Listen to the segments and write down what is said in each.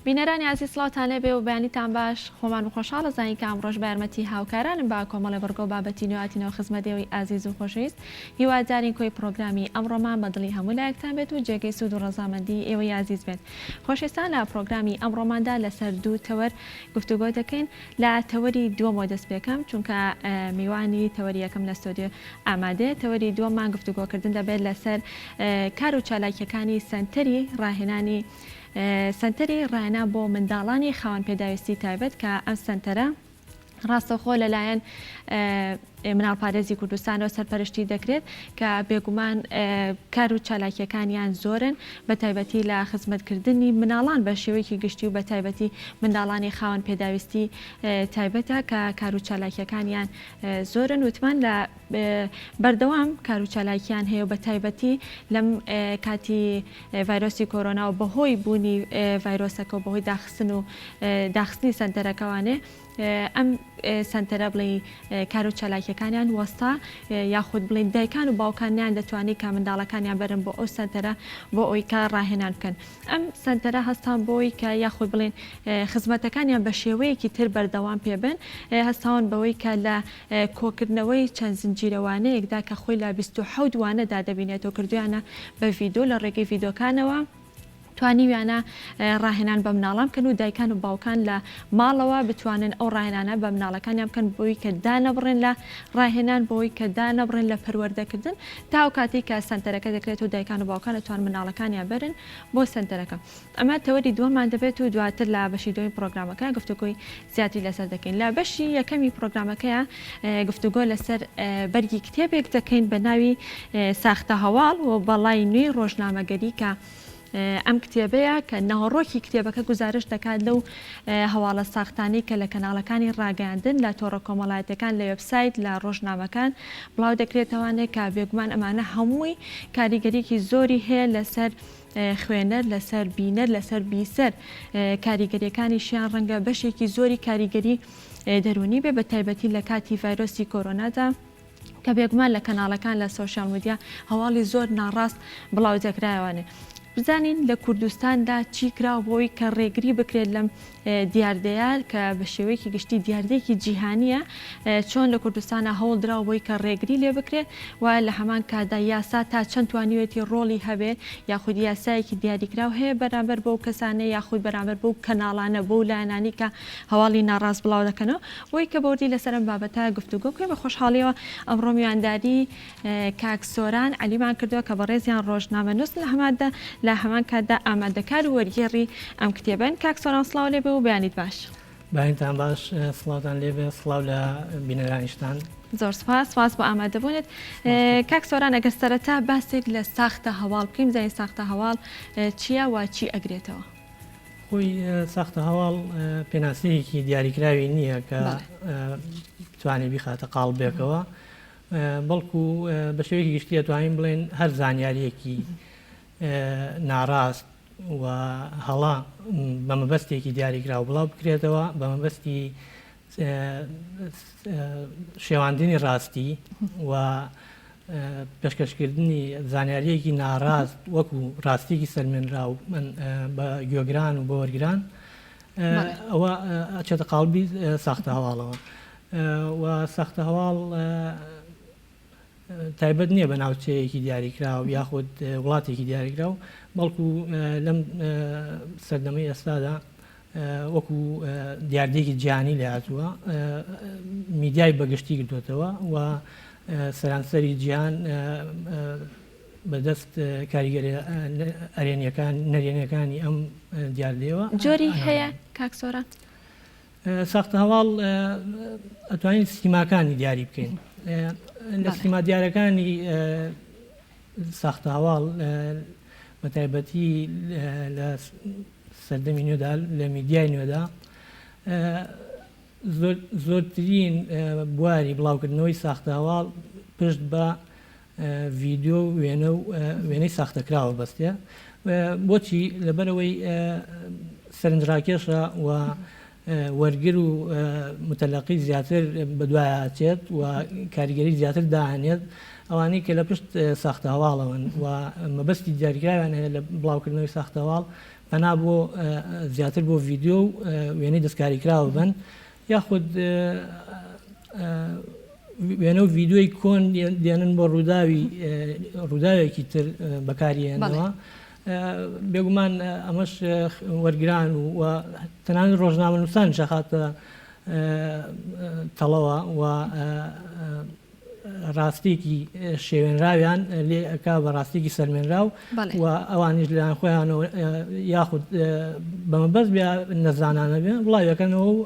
بینەرانی ئازیز سڵاوتان لێبێ و بەیانیتان باش، خۆمان بە خۆشحاڵ ئەزانین کە ئەمڕۆش بە یارمەتی هاوکارانم بە کۆمەڵێ بڕگە و بابەتی نوێ هاتینەوە خزمەت ئێوەی ئازیز و خۆشەویست، هیوادارین کۆی پڕۆگرامی ئەمڕۆمان بە دڵی هەموو لایەکتان بێت و جێگەی سوود و ڕەزامەندی ئێوەی ئازیز بێت. خۆشەویستان لە پڕۆگرامی ئەمڕۆماندا لەسەر دوو تەوەر گفتوگۆ دەکەین، لە تەوەری دووەمەوە دەست پێکەم چونکە میوانی تەوەری یەکەم لە ستۆدیۆ ئامادەیە، تەوەری دووەممان گفتوگۆکردن دەبێت لەسەر کار و چالاکییەکانی سەنتەری ڕاهێنانی سەنتەری ڕاهێنان بۆ منداڵانی خاوەن پێداویستی تایبەت کە ئەم سەنتەرە ڕاستەوخۆ لەلایەن مناڵپارێزی کوردستانەوە سەرپەرشتی دەکرێت کە بێگومان کار و چالاکیەکانیان زۆرن بە تایبەتی لە خزمەتکردنی مناڵان بە شێوەیەکی گشتی و بە تایبەتی منداڵانی خاوەن پێداویستی تایبەتە کە کار و چالاکیەکانیان زۆرن وتمان لە بەردەوام کار و چالاکیان هەیە و بە تایبەتی لەم کاتی ڤایرۆسی کۆرۆنا و بەهۆی بوونی ڤایرۆسەکە و بەهۆی داخستن و داخستنی سەنتەرەکەوانێ ئەم سەنتەرە بڵێی کار و چالاکیەکانیان وەستا یاخود بڵین دایکان و باوکان نیان دەتوانانی کە منداڵەکانیان بەرن بۆ ئەو سەنتەرە بۆ ئەوی کە ڕاهێنان بکەن ئەم سەنتەرە هەستان بۆی کە یاخود بڵێن خزمەتەکانیان بە شێوەیەکی تر بەردەوام پێبن هەستاون بەوەی کە لە کۆکردنەوەی چەند زنجیرە وانەیەکدا کە خۆی لە 27 وانەدا دەبینێتەوە کردویانە بە ڤیدۆ لە ڕێگەی ڤیدۆکانەوە توانیویانە ڕاهێنان بە مناڵان بکەن و دایکان و باوکان لە ماڵەوە بتوانن ئەو ڕاهێنانە بە مناڵەکانیان بکەن بۆی کە دانەبڕێن لە ڕاهێنان بۆی کە دانەبڕێن لە پەروەردەکردن تا ئەو کاتێک کە سەنتەرەکە دەکرێت و دایکان و باوکان دەتوان مناڵەکانیان بەرن بۆ سەنتەرەکە. ئەمە تەوەری دووەممان دەبێت و دواتر لە بەشی دووەمی پڕۆگرامەکە گفتوگۆی زیاتری لەسەر دەکەین. لە بەشی یەکەمی پڕۆگرامەکەیا گفتوگۆ لەسەر بەرگی کتێبێک دەکەین بە ناوی ساختە هەواڵ و بەڵای نوێی ڕۆژنامەگەری کە ئەم کتێبەیە کە ناوەڕۆکی کتێبەکە گوزارشت دەکات لەو هەواڵە ساختانەی کە لە کەناڵەکانی ڕاگەیاندن لە تۆڕە کۆمەڵایەتیەکان لە وێبسایت لە ڕۆژنامەکان بڵاو دەکرێتەوانێ کە بێگومان ئەمانە هەمووی کاریگەریکی زۆری هەیە لەسەر خوێنەر لەسەر بینەر لەسەر بیسەر کاریگەریەکانیشیان ڕەنگە بەشێکی زۆری کاریگەری دەروونی بێ بە تایبەتی لە کاتی ڤایرۆسی کۆرۆنادا کە بێگومان لە کەناڵەکان لە social media هەواڵی زۆر ناڕاست بڵاو دەکرایەوانێ بزانین لە کوردستاندا چی کراوە بۆی کە ڕێگری بکرێت لەم دیاردەیە کە بە شێوەیەکی گشتی دیاردەیەکی جیهانییە، چۆن لە کوردستانا هەوڵ دراوە بۆی کە ڕێگری لێ بکرێت و لە هەمان کاتدا یاسا تا چەند توانیوێتی ڕۆڵی هەبێت یاخود یاسایەکی دیاریکراو هەیە بەرامبەر بەو کەسانە یاخود بەرامبەر بەو کەناڵانە بەو لایەنانەی کە هەواڵی ناڕاست بڵاو دەکەنەوە بۆی کە بەوردی لەسەر ئەم بابەتە گفتوگۆ بکەین بە خۆشحاڵیەوە ئەمڕۆ میوانداری کاک سۆران عەلیمان کردووە کە بەڕێزیان ڕۆژنامەنووسن لە هەماندا لە هەمان کاتدا ئامادەکار و وەرگێڕی ئەم کتێبەن. کاک سۆران سڵاو لێ بێ و بەیانیت باش. بەیانتان باش، سڵاوتان لێ بێ، سڵاو لە بینەرانیشتان. زۆر سوپاس، سوپاس بۆ ئامادەبوونت. کاک سۆران ئەگەر سەرەتا باسێک لە ساختە هەواڵ بکەین بزانین ساختە هەواڵ چییە و چی ئەگرێتەوە؟ خۆی ساختە هەواڵ پێناسەیەکی دیاریکراوی نییە کە بتوانێ بیخاتە قاڵبێکەوە. بەڵکو بە شێوەیەکی گشتی ئەتوانین بڵێین هەر زانیارییەکی ناڕاست و هەڵە بە مەبەستێکی دیاریکراو بڵاو بکرێتەوە بە مەبەستی شێواندنی ڕاستی و پێشکەشکردنی زانیارییەکی ناڕاست وەکو ڕاستیەکی سەلمێنراو بە گوێگران و بە وەرگران ئەوە ئەچێتە قاڵبی ساختە هەواڵەوە. و سەختە هەواڵ تایبەت نییە بە ناوچەیەکی دیاریکراو یاخود وڵاتێکی دیاریکراو بەڵکو لەم سەردەمەی ئێستادا وەکو دیاردەیەکی جیهانی لێ هاتووە میدیای بەگشتی گرتوێتەوە و سەرانسەری جیهان بەدەست کاریگەری ئەرێنیەکان نەرێنیەکانی ئەم دیاردەیەوە جۆری هەیە کاک سۆران؟ ساختە هەواڵ ئەتوانین سیماکانی دیاری بکەین لە سیما دیارەکانی ساختە هەواڵ بە تایبەتی لە سەردەمی نوێدا لە میدیای نوێدا زۆرترین بواری بڵاوکردنەوەی ساختە هەواڵ پشت بە ڤیدیۆ و وێنە و وێنەی ساختەکراوە بەستێ. بۆچی؟ لەبەرئەوەی سەرنجڕاکێشە و وەرگر و متەلەقی زیاتر بەدوایا ئەچێت و کاریگەری زیاتر دائەنێت. ئەوانەی کە لە پشت ساختە هەواڵەوەن و مەبەستی دیاریکراویان هەیە لە بڵاوکردنەوەی ساختە هەواڵ. پەنا بۆ زیاتر بۆ ڤیدیۆ و وێنەی دەستکاریکراو بن یاخود وێنە و ڤیدیۆی کۆن دێنن بۆ ڕووداوی ڕووداوێکی تر بەکاریێنەوە. بێگومان ئەمەش وەرگران و تەنانەت ڕۆژنامەنووسانیش ئەخاتە تەڵەوە و ڕاستیەکی شێوێنراویان لێ ئەکا بە ڕاستیەکی سەلمێنراو و ئەوانیش لەلایەن خۆیانەوە یاخود بە مەبەست بێ نەزانانە بێ بڵاویەکەنەوە و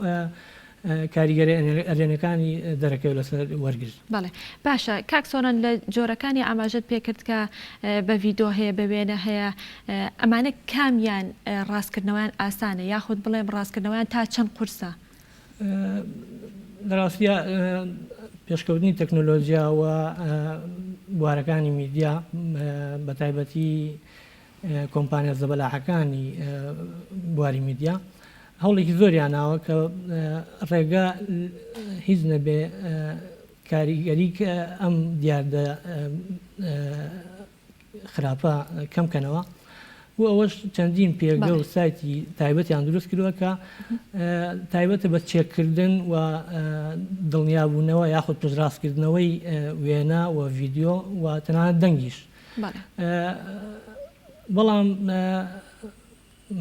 کاریگەریە ئەرێنەکانی دەرەکەوێت لەسەر وەرگر. بەڵێ باشە کاک سۆران لە جۆرەکانی ئاماژەت پێکرد کە بە ڤیدۆ هەیە بە وێنە هەیە ئەمانە کامیان ڕاستکردنەوەیان ئاسانە یاخود بڵێم ڕاستکردنەوەیان تا چەند قورسە؟ لە ڕاستیا پێشکەوتنی تەکنۆلۆژیا و بوارەکانی میدیا بە تایبەتی کۆمپانیا زەبەلاحەکانی بواری میدیا هەوڵێکی زۆریان ناوە کە ڕێگە هیچ نەبێ کاریگەری ئەم دیاردە خراپە کەم کەنەوە بۆ ئەوەش چەندین پێگە و سایتی تایبەتیان دروست کردووە کە تایبەتە بە چێککردن و دڵنیابوونەوە یاخود پشتڕاستکردنەوەی وێنە و ڤیدیۆ و تەنانەت دەنگیش. بەڵام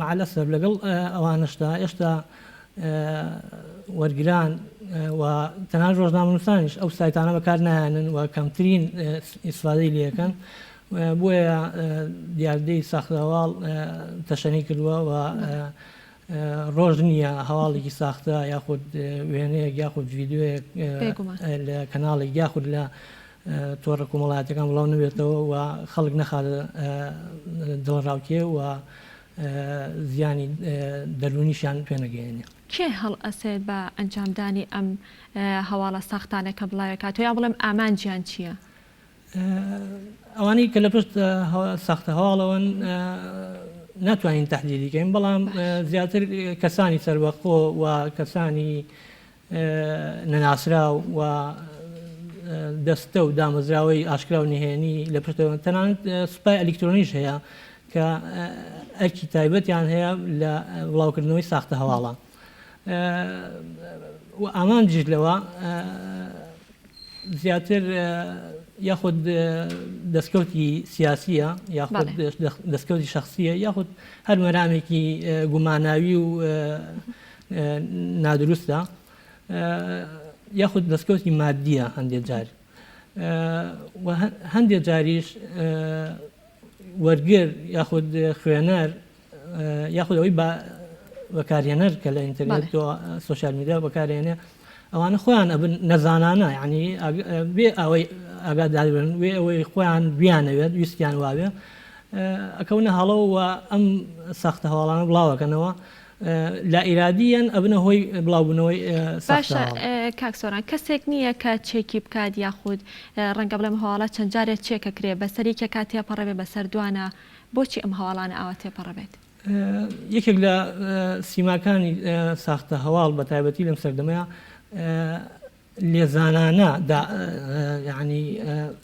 مع الاسف لەگەڵ ئەوانەشدا ئێشتا وەرگران و تەنانەت ڕۆژنامەنووسانیش ئەو سایتانە بەکار نایەنن و کەمترین ئیسفادەی لێکەن بۆیە دیاردەی ساختە هەواڵ تەشەنەی کردووە و ڕۆژ نییە هەواڵێکی ساختە یاخود وێنەیەک یاخود ڤیددیوەیەک لە کەناڵێک یاخود لە تۆڕە کۆمەڵایەتەکان بڵاو نەبێتەوە و خەڵک نەخاتە دڵەڕاوکێ و زیانی دەروونیشیان پێ نەگەیەنێ. کێ هەڵئەسێت بە ئەنجامدانی ئەم هەواڵە ساختانە کە بڵاوێکاتەوە یا بڵێم ئامانجیان چییە؟ ئەوانەی کە لە پشت ساختە هەواڵەوەن ناتوانین تەحدیدی کەین بەڵام زیاتر کەسانی سەربەخۆ و کەسانی نەناسراو و دەستە و دامەزراوەی ئاشکرا و نهێنی لە پشتەوە تەنانەت سوپای ئەلیکترۆنیش هەیە کە ئەرکی تایبەتیان هەیە لە بڵاوکردنەوەی ساختە هەواڵە و ئامانجیش لەوە زیاتر یاخود دەستکەوتی سیاسیە یاخود دەستکەوتی شخصیە یاخود هەر مەرامێکی گوماناوی و نادروستە یاخود دەستکەوتی مادیە هەندێک جار و هەندێک جاریش وەرگر یاخود خوێنەر یاخود ئەوەی بە بەکارهێنەر کە لە ئینتەرنێت و سۆشیال میدیا بەکارهێنێ ئەوانە خۆیان ئەبن نەزانانە یعنی بێ ئەوەی ئاگادار بن وێ ئەوەی خۆیان بیانەوێت ویستیان واوێ ئەکەونە هەڵەوە و ئەم ساختە هەواڵانە بڵاوەکەنەوە لائیرادییەن ئەبنە هۆی بڵاوبوونەوەی ساختە باشە هەواڵ. کاک سۆران کەسێک نییە کە چێکی بکات یاخود ڕەنگە بڵێم هەواڵە چەند جارێ چێک ئەکرێ بەسەر یەکێکا تێپەڕێ بەسەر دوانا بۆچی ئەم هەواڵانە ئاوا تێپەڕ بێت؟ یەکێک لە سیماکانی ساختە هەواڵ بە تایبەتی لەم سەردەمەیا لێزانانە دا یانی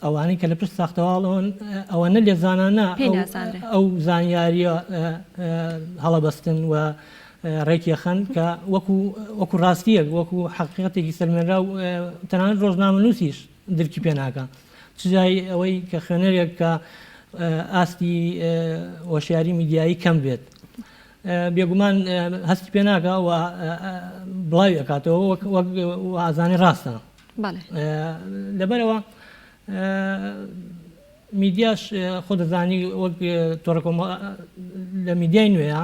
ئەوانەی کە لە پشت ساختە هەواڵەوەن ئەوەنە لێزانانە پێی نازانرێ. ئەو زانیاریە هەڵەبەستن و ڕێکیەخەن کە وەکو وەکو ڕاستیەک وەکو حەقیقەتێکی سەلمێنراو تەنانەت ڕۆژنامەنووسیش درکی پێ ناکا چ جای ئەوەی کە خوێنەرێک کە ئاستی هۆشیاری میدیایی کەم بێت بێگومان هەستی پێ ناکا و بڵاوی ئەکاتەوە وەک وەک ئازانی ڕاستە لەبەرەوە میدیاش خۆ دەزانی وەک تۆڕە لە میدیای نوێیە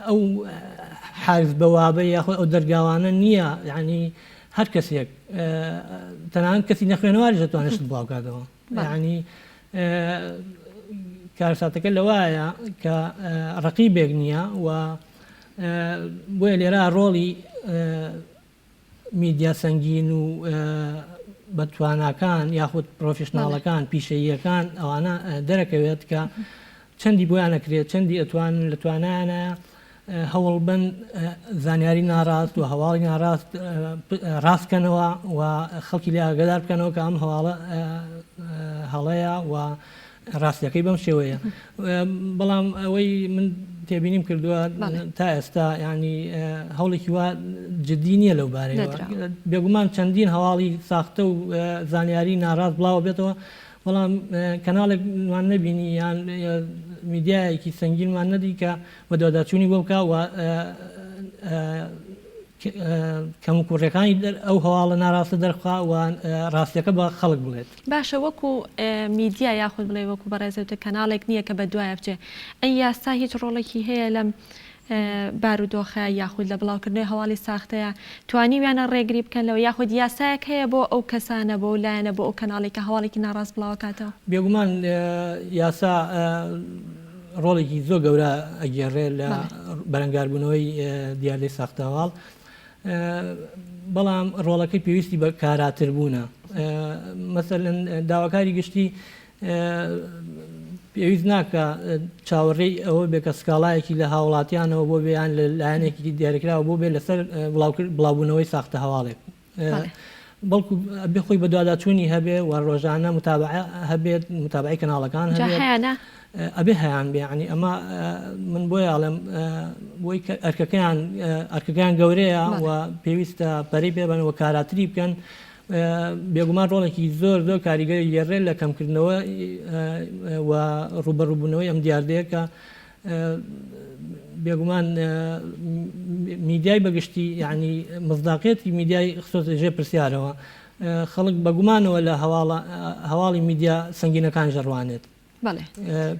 ئەو حارس بەوابە یاخود ئەو دەرگاوانە نییە یعنی هەر کەسێک تەنانەت کەسی نەخوێنەواریش دەتوانێت شت بڵاوکاتەوە یعنی کارساتەکە لەوایە کە ڕقیبێک نییە و بۆیە لێرە ڕۆڵی میدیا سەنگین و بەتواناکان یاخود پرۆفیشناڵەکان پیشەییەکان ئەوانە دەرەکەوێت کە چەندی بۆیان ئەکرێت چەندی ئەتوانن لە توانایانە هەوڵ بن زانیاری ناڕاست و هەواڵی ناڕاست ڕاستکەنەوە و خەڵکی لێ ئاگادار بکەنەوە کە ئەم هەواڵە هەڵەیە و ڕاستیەکەی بەم شێوەیە بەڵام ئەوەی من تێبینیم کردووە تا ئێستا ینی هەوڵێکی وا جددی نییە لەو بارەیەوە. بێگومان چەندین هەواڵی ساختە و زانیاری ناڕاست بڵاوە بێتەوە، بەڵام کەناڵێکمان نەبینی یان میدیایەکی سەنگینمان نەدی کە بەدواداچوونی بۆ بکا و کەموکوڕیەکانی ئەو هەواڵە ناڕاستە دەربخا و ڕاستیەکە بە خەڵک بڵێت. باشە وەکو میدیا یاخود بڵێی وەکو بەڕێزت کەناڵێک نییە کە بەدوایا بچێ ئەی یاسا هیچ ڕۆڵێکی هەیە لەم بارودۆخە یاخود لە بڵاوکردنەوەی هەواڵی ساختەیە توانیویانە ڕێگری بکەن لەوە یاخود یاسایەک هەیە بۆ ئەو کەسانە بۆ ئەو لایەنە بۆ ئەو کەناڵەی کە هەواڵێکی ناڕاست بڵاوەکاتەوە؟ بێگومان یاسا ڕۆڵێکی زۆر گەورە ئەگێڕێ لە بەرەنگاربوونەوەی دیاردەی ساختە هەواڵ، بەڵام ڕۆڵەکەی پێویستی بە کاراتربوونە. مەسەلەن داواکاری گشتی پێویست ناکە چاوەڕێی ئەوە بێ کە سکاڵایەکی لە هاوڵاتیانەوە بۆ بێ یان لە لایەنێکی دیاریکراوە بۆ بێ لەسەر بڵاوبوونەوەی ساختە هەواڵێک. بەڵکو ئەبێ خۆی بەدواداچوونی هەبێ و ڕۆژانە متابعە هەبێت، متابعەی کەناڵەکان هەبێت. هەیانە؟ ئەبێ هەیان بێ، یانی ئەمە من بۆیە ئەڵێم بۆی ئەرکەکەیان ئەرکەکەیان گەورەیە و پێویستە پەرەی پێ بەن و کاراتری بکەن. بێگومان ڕۆڵێکی زۆر زۆر کاریگەری گێڕێ لە کەمکردنەوە و ڕووبەڕووبوونەوەی ئەم دیاردەیە کە بێگومان میدیای بەگشتی یعنی مزداقیەتی میدیای خستۆتە ژێر پرسیارەوە، خەڵک بەگومانەوە لە هەواڵی میدیا سەنگینەکان ژەڕوانێت. بەڵێ.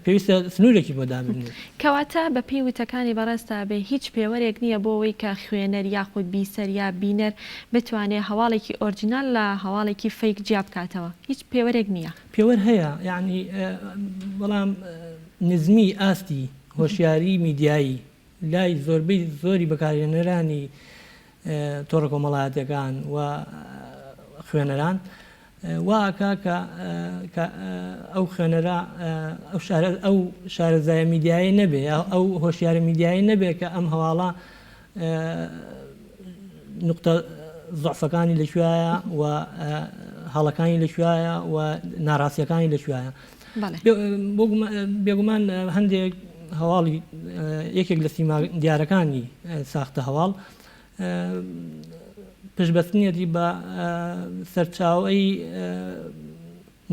پێویستە سنوورێکی بۆ دابنرێت. کەواتە بە پێی وتەکانی بەڕێزتا بێ هیچ پێوەرێک نییە بۆ ئەوەی کە خوێنەر یاخود بیسەر یا بینەر بتوانێ هەواڵێکی ئۆرجیناڵ لە هەواڵێکی fake جیا بکاتەوە. هیچ پێوەرێک نییە. پێوەر هەیە یەعنی بەڵام نزمی ئاستی هۆشیاری میدیایی لای زۆربەی زۆری بەکارهێنەرانی تۆڕە کۆمەڵایەتیەکان و خوێنەران وا ئەکا کە کە ئەو خوێنەرە ئەو شارە ئەو شارەزایە میدیایی نەبێ یا ئەو هۆشیارە میدیایی نەبێ کە ئەم هەواڵە نوقتە زعفەکانی لە کوێیە و هەڵەکانی لە کوێیە و ناڕاستیەکانی لە کوێیە. بێگومان هەندێک هەواڵی یەکێک لە سیما دیارەکانی ساختە هەواڵ پشتبەستنیەتی بە سەرچاوەی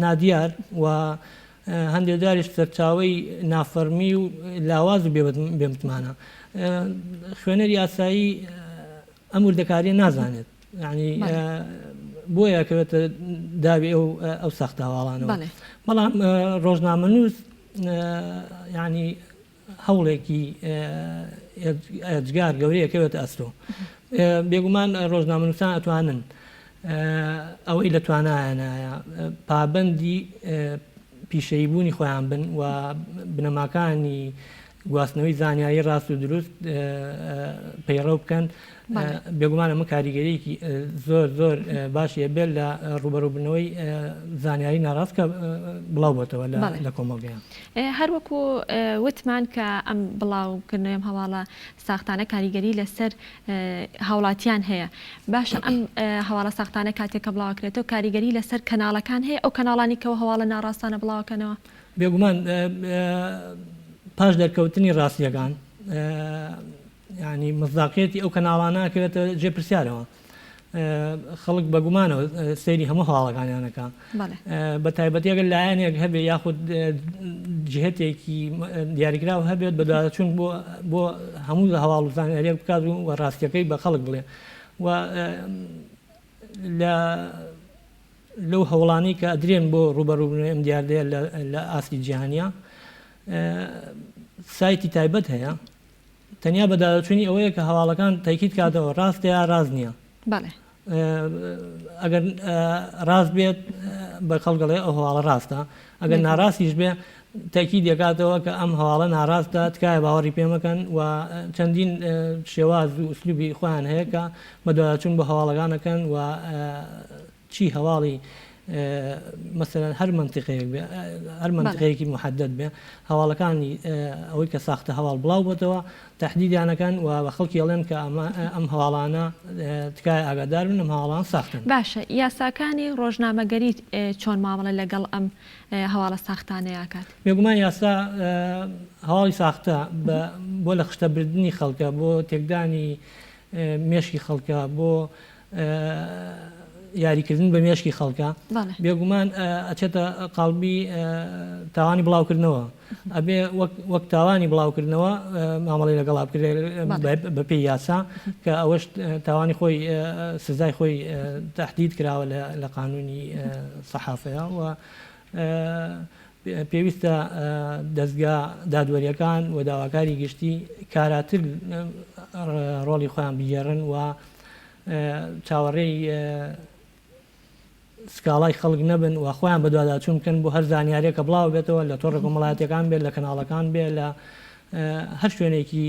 نادیار و هەندێک جاریش سەرچاوەی نافەرمی و لاواز و بێمتمانە. خوێنەری ئاسایی ئەم وردەکاریە نازانێت یعنی بۆیە کەوێتە داوی ئەو ئەو ساختە هەواڵانەوە. بەڵام ڕۆژنامەنووس یعنی هەوڵێکی ئێجگار گەورەیە کەوێتە ئەستۆ. بێگومان ڕۆژنامەنووسان ئەتوانن ئەوەی لە توانایانایە پابەندی پیشەیی بوونی خۆیان بن و بنەماکانی گواستنەوەی زانیاری ڕاست و دروست پەیڕەو بکەن. بێگومان ئەمە کاریگەریەکی زۆر زۆر باشی ئەبێت لە ڕووبەڕووبوونەوەی زانیاری ناڕاست کە بڵاو بۆتەوە لە کۆمەڵگەیان. هەر وەکو وتمان کە ئەم بڵاوکردنەوەی ئەم هەواڵە ساختانە کاریگەری لەسەر هاوڵاتیان هەیە، باشە ئەم هەواڵە ساختانە کاتێک کە بڵاوکرێتەوە کاریگەری لەسەر کەناڵەکان هەیە ئەو کەناڵانی کەەوە هەواڵە ناڕاستانە بڵاوکەنەوە؟ بێگومان پاش دەرکەوتنی ڕاستیەکان یانی مزداقیەتی ئەو کەناڵانە ئەکەوێتە جێ پرسیارەوە. خەڵک بە گومانەوە سەیری هەموو هەواڵەکانیان ئەکا. بە تایبەتی ئەگەر لایەنێک هەبێ یاخود جهتێکی دیاریکراو هەبێت بەدواداچوون بۆ بۆ هەموو هەواڵ و زانیاریەک بکات و ڕاستیەکەی بە خەڵک بڵێ و لە لەو هەوڵانەی کە ئەدرێن بۆ ڕووبەڕووبوونەوەی ئەم دیاردەیە لە ئاستی جیهانیە سایتی تایبەت هەیە تەنیا بەدواداچوونی ئەوەیە کە هەواڵەکان تەئکید کاتەوە ڕاستە یا ڕاست نییە. بەڵێ. ئەگەر ڕاست بێت بە خەڵک دەڵێ ئەو هەواڵە ڕاستە، ئەگەر ناڕاستیش بێ تەئکید دەکاتەوە کە ئەم هەواڵە ناڕاستە تکایە باوەڕی پێ مەکەن و چەندین شێواز و ئوسلوبی خۆیان هەیە کە بەدواداچوون بۆ هەواڵەکان ئەکەن و چی هەواڵی. مەسەلەن هەر مەنتیقەیەک بێ هەر مەنتیقەیەکی محەدەد بێ هەواڵەکانی ئەوەی کە ساختە هەواڵ بڵاو بۆتەوە تەحدیدیان ئەکەن و بە خەڵکی ئەڵێن کە ئەمە ئەم هەواڵانە تکایە ئاگادار بن ئەم هەواڵان ساختەن. باشە یاساکانی ڕۆژنامەگەری چۆن مامەڵە لەگەڵ ئەم هەواڵە ساختانەیا کات؟ بێگومان یاسا هەواڵی ساختە بۆ لە خشتە بردنی خەڵکە بۆ تێکدانی مێشکی خەڵکە بۆ یاریکردن بە مێشکی خەڵکە بێگومان ئەچێتە قاڵبی تاوانی بڵاوکردنەوە ئەبێ وەک تاوانی بڵاوکردنەوە مامەڵی لەگەڵا بکرێت بەپێی یاسا کە ئەوەش تاوانی خۆی سزای خۆی تهدید کراوە لە قانونی سەحافەیە و پێویستە دەستگا دادوەریەکان و داواکاری گشتی کاراتر ڕۆڵی خۆیان بگێڕن و چاوەڕێی سکاڵای خەڵک نەبن و خۆیان بەدواداچوون بکەن بۆ هەر زانیاریەک کە بڵاو بێتەوە لە تۆڕە کۆمەڵایەتیەکان بێت لە کەناڵەکان بێت لە هەر شوێنێکی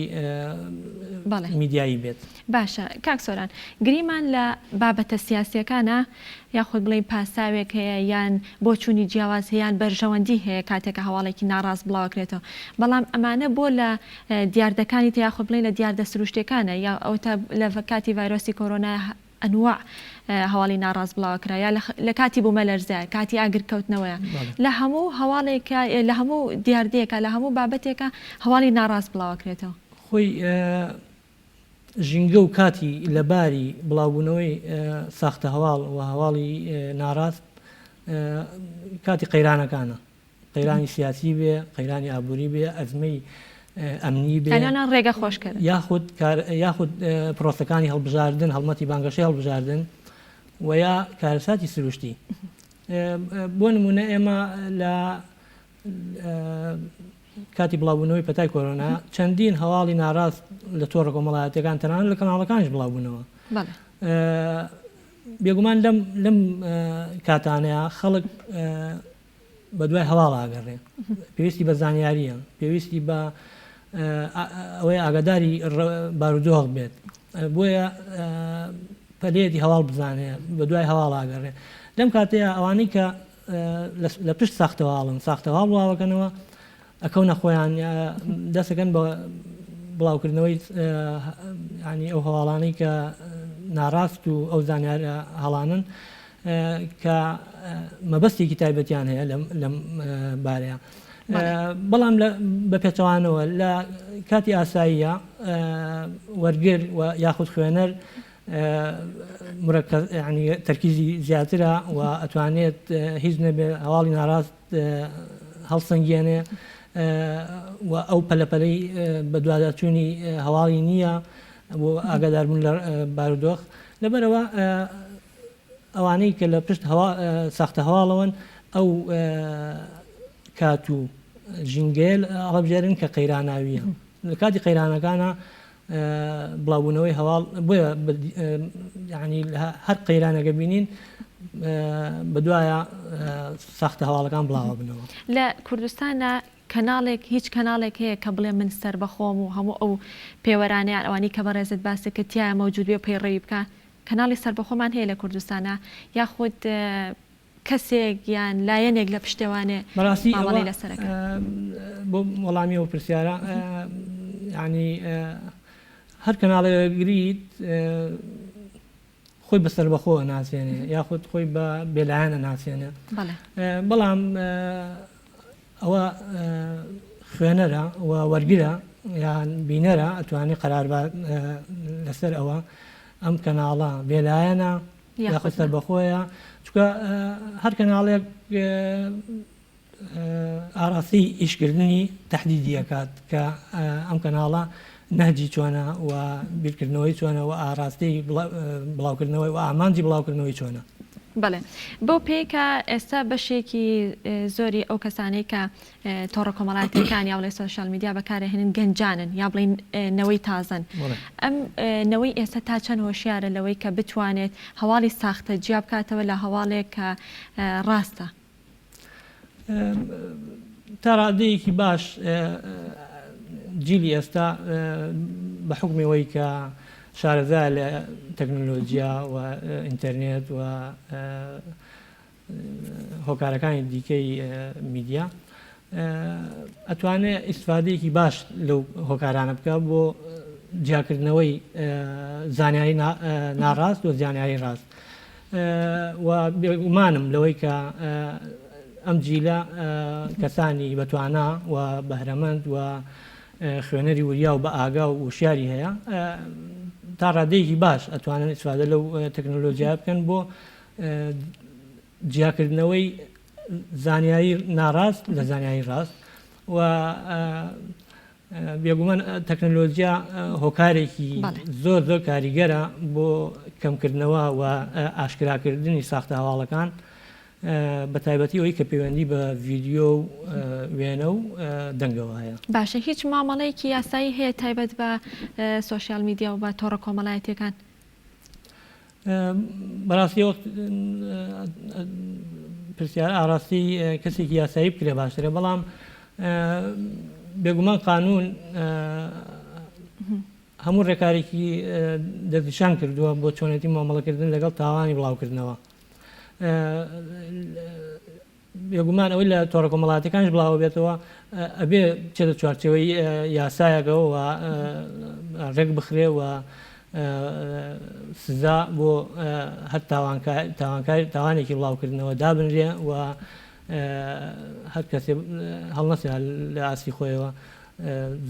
میدیایی بێت. باشە کاک سۆران گریمان لە بابەتە سیاسیەکانا یاخود بڵێین پاساوێک هەیە یان بۆچوونی جیاواز هەیە یان بەرژەوەندی هەیە کاتێک کە هەواڵێکی ناڕاست بڵاوەکرێتەوە بەڵام ئەمانە بۆ لە دیاردەکانی تر یاخود بڵێین لە دیاردە سروشتیەکانە یا ئەوەتا لە کاتی ڤایرۆسی کۆرۆنا ئەنواع هەواڵی ناڕاست بڵاوەکرا یا لە کاتی بوومەلەرزە کاتی ئاگرکەوتنەوەیە لە هەموو هەواڵێکە لە هەموو دیاردەیەکە لە هەموو بابەتێکە هەواڵی ناڕاست بڵاوەکرێتەوە. خۆی ژینگە و کاتی لەباری بڵاوبوونەوەی ساختە هەواڵ و هەواڵی ناڕاست کاتی قەیرانەکانە. قەیرانی سیاسی بێ، قەیرانی ئابووری بێ، ئەزمەی ئەمنی بێ، یانە ڕێگە خۆشکەرن. یاخود کار یاخود پرۆسەکانی هەڵبژاردن، هەڵمەتی بانگەشەی هەڵبژاردن و یا کارەساتی سروشتی. بۆ نموونە ئێمە لە کاتی بڵاوبوونەوەی پەتای کۆرۆنا چەندین هەواڵی ناڕاست لە تۆڕە کۆمەڵایەتیەکان تەنانەت لە کەناڵەکانیش بڵاوبوونەوە. بێگومان لەم لەم کاتانەیە خەڵک بەدوای هەواڵا ئەگەڕێ، پێویستی بە زانیارییە، پێویستی بە ئەوەیە ئاگاداری بارودۆخ بێت، بۆیە پەلێتی هەواڵ بزانێ، بەدوای هەواڵا ئەگەڕێ. لەم کاتەیە ئەوانەی کە لە پشت ساختەواڵن، ساختەواڵ بڵاوەکەنەوە، ئەکەونە خۆیان دەستەکەن بە بڵاوکردنەوەی ینی ئەو هەواڵانەی کە ناڕاست و ئەو زانیارە هەڵانن کە مەبەستێکی تایبەتیان هەیە لەم بارەیە. بەڵام بە پێچەوانەوە لە کاتی ئاساییە وەرگر و یاخود خوێنەر ینی تەرکیزی زیاترە و ئەتوانێت هیچ نەبێ هەواڵی ناڕاست هەڵسەنگێنێ و ئەو پەلەپەلەی بەدواداچوونی هەواڵی نییە بۆ ئاگاداربوون لە بارودۆخ لەبەرەوە ئەوانەی کە لە پشت ساختە هەواڵەوەن ئەو کات و ژینگەیە هەڵبژێرن کە قەیراناویە لە کاتی قەیرانەکانە بڵاوبوونەوەی هەواڵ بۆیە ینی هەر قەیرانەکە بینین بەدوایە ساختە هەواڵەکان بڵاوە بنەوە. لە کوردستانا کەناڵێک هیچ کەناڵێک هەیە کە بڵێ من سەربەخۆم و هەموو ئەو پێوەرانە یان ئەوانەی کە بەڕێزت باست کرد تیایا مەوجود بێ و پەیڕەوی بکا کەناڵی سەربەخۆمان هەیە لە کوردستانا یاخود کەسێک یان لایەنێک لە پشتێوانێ بەڕاستی ئەوە مامەڵەی لەسەر ئەکا؟ بۆ وەڵامی ئەو پرسیارە یانی هەر کەناڵێک گریت خۆی بە سەربەخۆ ئەناسێنێ یاخود خۆی بە بێلایەن ئەناسێنێ بەڵام ئەوە خوێنەرە و وەرگرە یان بینەرە ئەتوانێ قەرار با لەسەر ئەوە ئەم کەناڵە بێلایەنە یاخود سەربەخۆیە چونکە هەر کەناڵێک ئاراستەی ئیشکردنی تەحدیدی ئەکات کە ئەم کەناڵە نەهجی چۆنە و بیرکردنەوەی چۆنە و ئاراستەی بڵاوکردنەوەی و ئامانجی بڵاوکردنەوەی چۆنە. بەڵێ بەو پێی کە ئێستا بەشێکی زۆری ئەو کەسانەی کە تۆڕە کۆمەڵایەتیەکان یا بڵێ سۆشیال میدیا بەکارئەهێنن گەنجانن یا بڵێین نەوەی تازەن ئەم نەوەی ئێستا تا چەند هۆشیارە لەوەی کە بتوانێت هەواڵی ساختە جیا بکاتەوە لە هەواڵێک کە ڕاستە؟ تا ڕادەیەکی باش جیلی ئێستا بە حوکمی ئەوەی کە شارەزایە لە تەکنۆلۆجیا و ئینتەرنێت و. هۆکارەکانی دیکەی میدیا ئەتوانێ ئیسفادەیەکی باش لەو هۆکارانە بکە بۆ جیاکردنەوەی زانیاری ناڕاست و زانیاری ڕاست و بێگومانم لەوەی کە ئەم جیلە کەسانی بەتوانا و بەهرەمەند و خوێنەری وریا و بە ئاگا و وشیاری هەیە تا ڕادەیەکی باش ئەتوانن ئیسفادە لەو تەکنۆلۆژیا بکەن بۆ جیاکردنەوەی زانیاری ناڕاست لە زانیاری ڕاست و بێگومان تەکنەلۆجیا هۆکارێکی زۆر زۆر کاریگەرە بۆ کەمکردنەوە و ئاشکراکردنی ساختە هەواڵەکان بە تایبەتی ئەوەی کە پەیوەندی بە ڤیدیۆ و وێنە و دەنگەوە هەیە. باشە هیچ مامەڵەیەکی یاسایی هەیە تایبەت بە سۆشیال میدیا و بە تۆڕە کۆمەڵایەتیەکان؟ بەڕاستی وەخت پرسیار ئاڕاستی کەسێکی یاسایی بکرێ باشترە بەڵام بێگومان قانون هەموو ڕێکارێکی دەستنیشان کردووە بۆ چۆنێتی مامەڵەکردن لەگەڵ تاوانی بڵاوکردنەوە بێگومان ئەوەی لە تۆڕە کۆمەڵایەتیەکانیش بڵاوە بێتەوە ئەبێ بچێتە چوارچێوەی یاسایەکەوە و ڕێک بخرێ و سزا بۆ هەر تاوانکار تاوانێکی بڵاوکردنەوە دابنرێ و هەر کەسێ هەڵنەسێ لە ئاستی خۆیەوە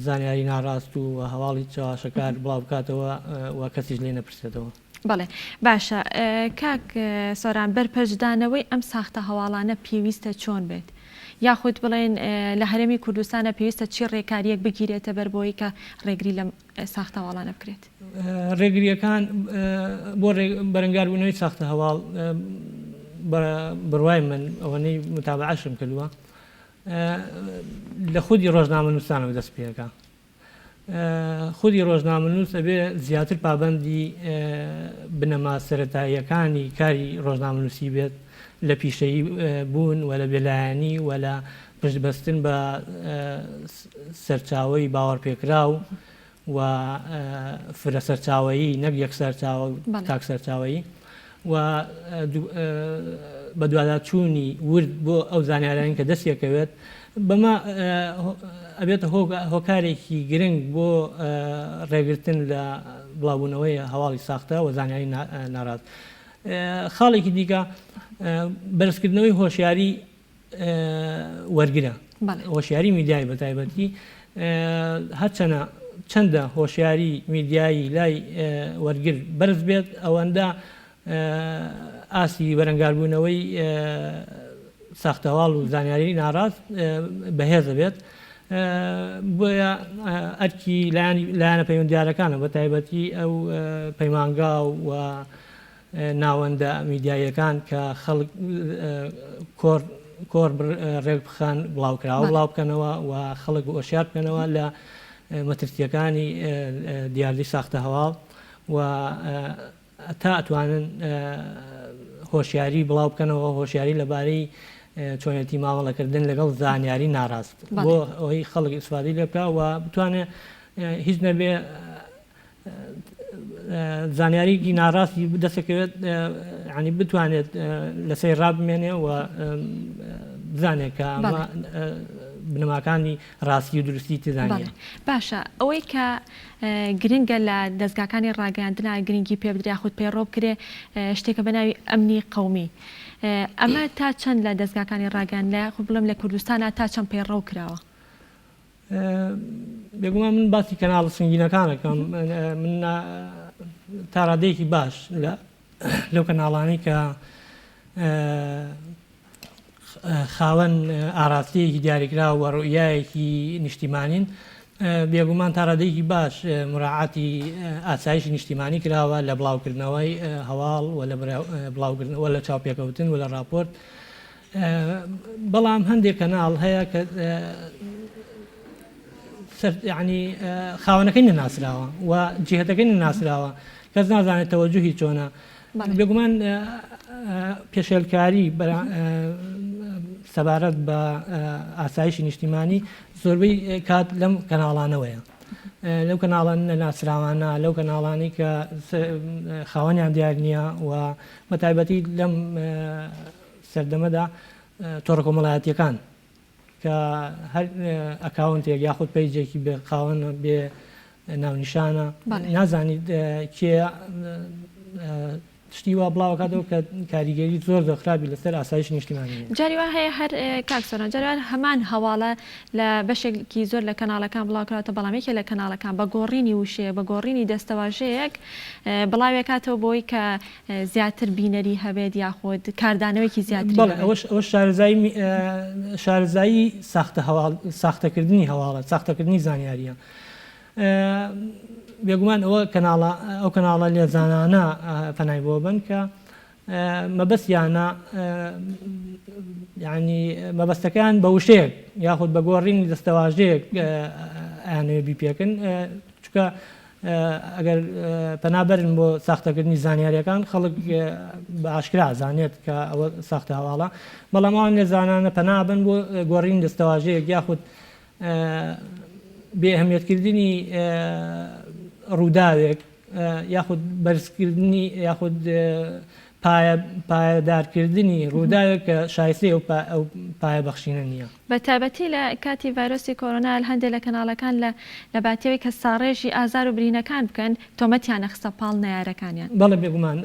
زانیاری ناڕاست و هەواڵی چەواشەکار بڵاو بکاتەوە و کەسیش لێ نەپرسێتەوە. بەڵێ باشە کاک سۆران بەرپەرچدانەوەی ئەم ساختە هەواڵانە پێویستە چۆن بێت؟ یاخود بڵێن لە هەرێمی کوردستانە پێویستە چی ڕێکاریەک بگیرێتە بەر بۆی کە ڕێگری لەم ساختە هەواڵانە بکرێت؟ ڕێگریەکان بۆ بەرەنگاربوونەوەی ساختە هەواڵ بە بڕوای من ئەوەنەی متابعەشم کردووە لە خودی ڕۆژنامەنووسانەوە دەست پێکا خودی ڕۆژنامەنووس ئەبێ زیاتر پابەندی بنەما سەرەتاییەکانی کاری ڕۆژنامەنووسی بێت لە پیشەیی بوون و لە بێلایەنی و لە پشتبەستن بە سەرچاوەی باوەڕپێکراو و فرە سەرچاوەیی نەک یەک سەرچاوە و تاک سەرچاوەیی و بەدواداچوونی ورد بۆ ئەو زانیارانەی کە دەستی ئەکەوێت بەمە ئەبێتە هۆکارێکی گرنگ بۆ ڕێگرتن لە بڵاوبوونەوەی هەواڵی ساختە و زانیاری ناڕاست. خاڵێکی دیکە بەرزکردنەوەی هۆشیاری وەرگرە هۆشیاری میدیایی بە تایبەتی هەرچەنە چەندە هۆشیاری میدیایی لای وەرگر بەرز بێت ئەوەندە ئاستی بەرەنگاربوونەوەی ساختەهەواڵ و زانیاری ناڕاست بەهێزە بێت بۆیە ئەرکی لایەنە پەیوەندیارەکانە بە تایبەتی ئەو پەیمانگا و ناوەندە میدیاییەکان کە خەڵک کۆڕ کۆڕ ڕێک بخەن بڵاوکراوە بڵاو بکەنەوە و خەڵک هۆشیار بکەنەوە لە مەترسیەکانی دیاردەی ساختە هەواڵ و تا ئەتوانن هۆشیاری بڵاو بکەنەوە هۆشیاری لەبارەی چۆنێتی مامەڵەکردن لەگەڵ زانیاری ناڕاست بۆ ئەوەی خەڵک ئیسفادەی لێ بکا و بتوانێت هیچ نەبێ زانیاریی ناڕاستی دەستەکەوێت ینی بتوانێت لەسەر ڕابمێنێ و بزانێت کە ئەمە بنەماکانی ڕاستی و دروستی تێدا نییە. باشە ئەوەی کە گرنگە لە دەزگاکانی ڕاگەیاندنا گرنگی پێ بدرێ یاخود پەیڕەو بکرێ شتێکە بە ناوی ئەمنی قەومی ئەمە تا چەند لە دەزگاکانی ڕاگەیاندنا یاخود بڵێم لە کوردستانا تا چەند پەیڕەو کراوە؟ بێگومان من باسی کەناڵە سنگینەکان ئەکەم من تا ڕادەیەکی باش لە لەو کەناڵانەی کە خاوەن ئاراستەیەکی دیاریکراو و ڕوئیایەکی نیشتیمانین، بێگومان تا ڕادەیەکی باش موراعاتی ئاسایشی نیشتیمانی کراوە لە بڵاوکردنەوەی هەواڵ و لە بڵاوکردنەوە لە چاوپێکەوتن و لە ڕاپۆرت، بەڵام هەندێک کەناڵ هەیە کە یانی خاوەنەکەی نەناسراوە و جیهەتەکەی نەناسراوە، کەس نازانێت تەوەجوهی چۆنە. بێگومان پێشێلکاری سەبارەت بە ئاسایشی نیشتیمانی زۆربەی کات لەم کەناڵانەوەیە لەو کەناڵە نەناسراوانە لەو کەناڵانی کە خاوەنیان دیار نییە و بە تایبەتی لەم سەردەمەدا تۆڕە کۆمەڵایەتیەکان کە هەر ئەکاونتێک یاخود پەیجێکی بێ خاوەنە بێ ناونیشانە نازانیت کێ شتی وا بڵاوکاتەوە کە کاریگەری زۆر زۆر خراپی لەسەر ئاسایش نیشتیمانی هەیە. جاری وا هەیە هەر کاک سۆران جاری وا هەمان هەواڵە لە بەشێکی زۆر لە کەناڵەکان بڵاوکراوەتە بەڵام یەکێ لە کەناڵەکان بە گۆڕینی وشەیەک بە گۆڕینی دەستەواژەیەک بڵاوێکاتەوە بۆی کە زیاتر بینەری هەبێت یاخود کاردانەوەیەکی زیاتری بەڵێ هەبێت. ئەوەش ئەوەش شارەزایی شارەزایی ساختە هەواڵ ساختەکردنی هەواڵە ساختەکردنی زانیارییە بێگومان ئەوە کەناڵە ئەو کەناڵە لێزانانە پەنای بۆ بن کە مەبەستیانە یعنی مەبەستەکەیان بە وشەیەک یاخود بە گۆڕینی دەستەواژەیەک ئەیانەوێ بیپێکن چونکە ئەگەر پەنا بەرن بۆ ساختەکردنی زانیاریەکان خەڵک بە ئاشکرا ئەزانێت کە ئەوە ساختە هەواڵە بەڵام ئەوان لێزانانە پەنا بن بۆ گۆڕینی دەستەواژەیەک یاخود بێ ئەهمیەتکردنی ڕووداوێک یاخود بەرزکردنی یاخود پایەدارکردنی ڕووداوێک کە شایستەی ئەو پایە بەخشینە نییە. بە تایبەتی لە کاتی ڤایرۆسی کۆرۆنا هەندێک لە کەناڵەکان لە لە باتیەوەی کە ساڕێژی ئازار و برینەکان بکەن تۆمەتیان ئەخستە پاڵ نەیارەکانیان. بەڵێ بێگومان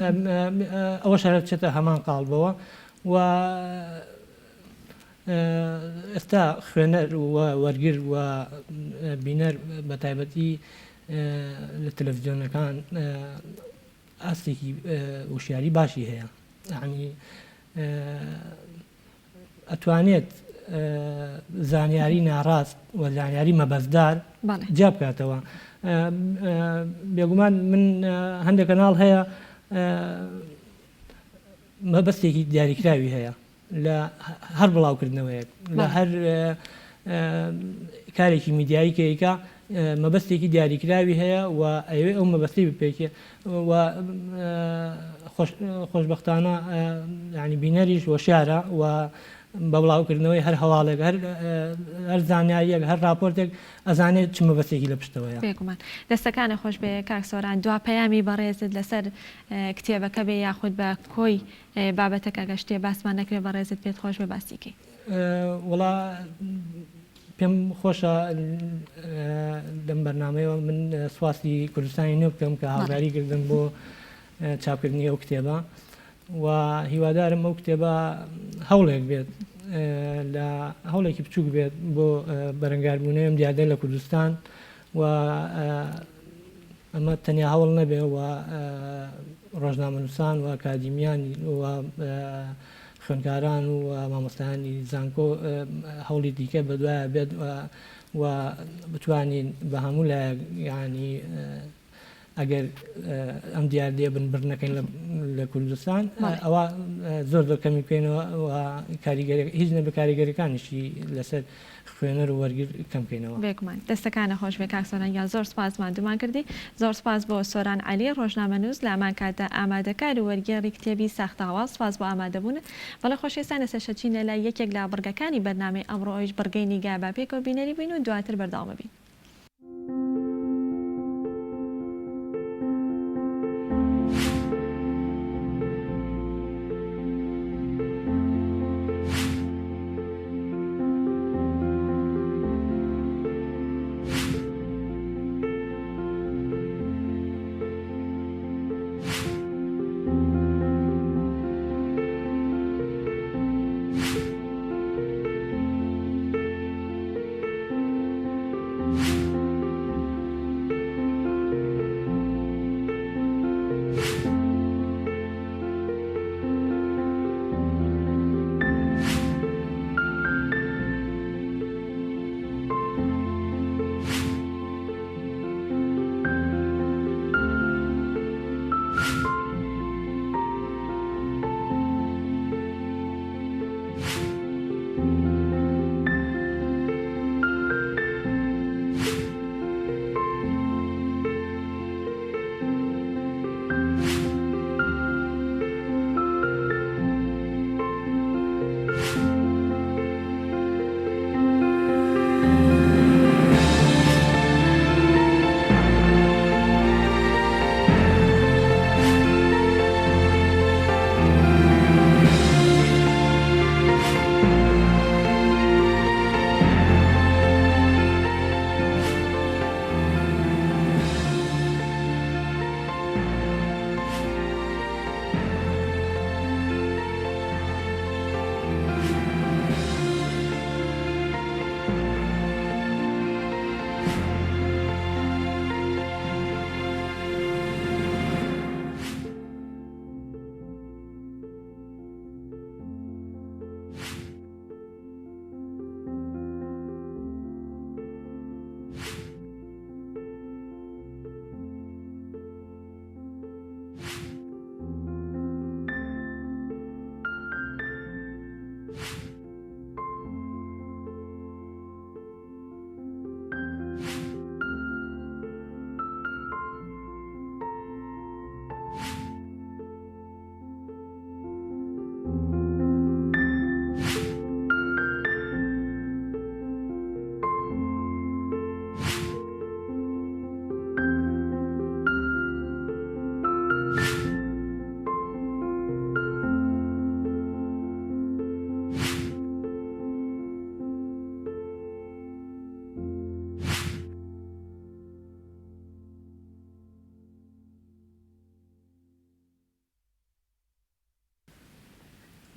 ئەوەش هەر ئەچێتە هەمان قاڵبەوە و ئێستا خوێنەر و وەرگر و بینەر بە تایبەتی لە تەلەفزیۆنەکان ئاستێکی وشیاری باشی هەیە یعنی ئەتوانێت زانیاری ناڕاست و زانیاری مەبەستدار جیا بکاتەوە بێگومان من هەندێک کەناڵ هەیە مەبەستێکی دیاریکراوی هەیە لە هەر بڵاوکردنەوەیەک لە هەر کارێکی میدیایی کە ئەیکا مەبەستێکی دیاریکراوی هەیە و ئەیەوێ ئەو مەبەستەی بپێکێ و خۆشبەختانە یانی بینەریش هۆشیارە و بە بڵاوکردنەوەی هەر هەواڵێک هەر هەر زانیاریەک هەر راپۆرتێک ئەزانێت چ مەبەستێکی لە پشتەوەیە. بێگومان. دەستەکانت خۆش بێ کاک سۆران. دوا پەیامی بەڕێزت لەسەر کتێبەکە بێ یاخود بە کۆی بابەتەکە گەر شتێ باسمان نەکرێ بەڕێزت پێت خۆش بێ باسی کەی. وەڵا پێم خۆشە لەم بەرنامەیەوە من سواسی کوردستانی نوێ بکەم کە هاوکاری کردم بۆ چاپکردنی ئەو کتێبە و هیوادارم ئەو کتێبە هەوڵێک بێت لە هەوڵێکی بچووک بێت بۆ بەرەنگاربوونەوەم دیاردە لە کوردستان و ئەمە تەنیا هەوڵ نەبێ و ڕۆژنامەنووسان و ئەکادیمیان و خوێندکاران و مامۆستایانی زانکۆ هەوڵی دیکە بەدوایە بێت و بتوانین بە هەموو لایەک یانی ئەگەر ئەم دیاردەیە بنبڕ نەکەین لە کوردستان ئەوە زۆر زۆر کەمی بکەینەوە و کاریگەری هیچ نەبێ کاریگەریەکانیشی لەسەر خوێنەر و وەرگر کەم کەینەوە. بێگومان. دەستەکانت خۆش بێ کاک سۆران گیان زۆر سوپاس ماندوومان کردی. زۆر سوپاس بۆ سۆران عەلی ڕۆژنامەنووس لە هەمان کاتدا ئامادەکار و وەرگێڕی کتێبی ساختە هەواڵ سوپاس بۆ ئامادەبوونت. بەڵێ خۆشەویستان ئێستا ئەچینە لای یەکێک لە بڕگەکانی بەرنامەی ئەمڕۆ ئەویش بڕگەی نیگایە با پێکەوە بینەری بین و دواتر بەردەوام ئەبین.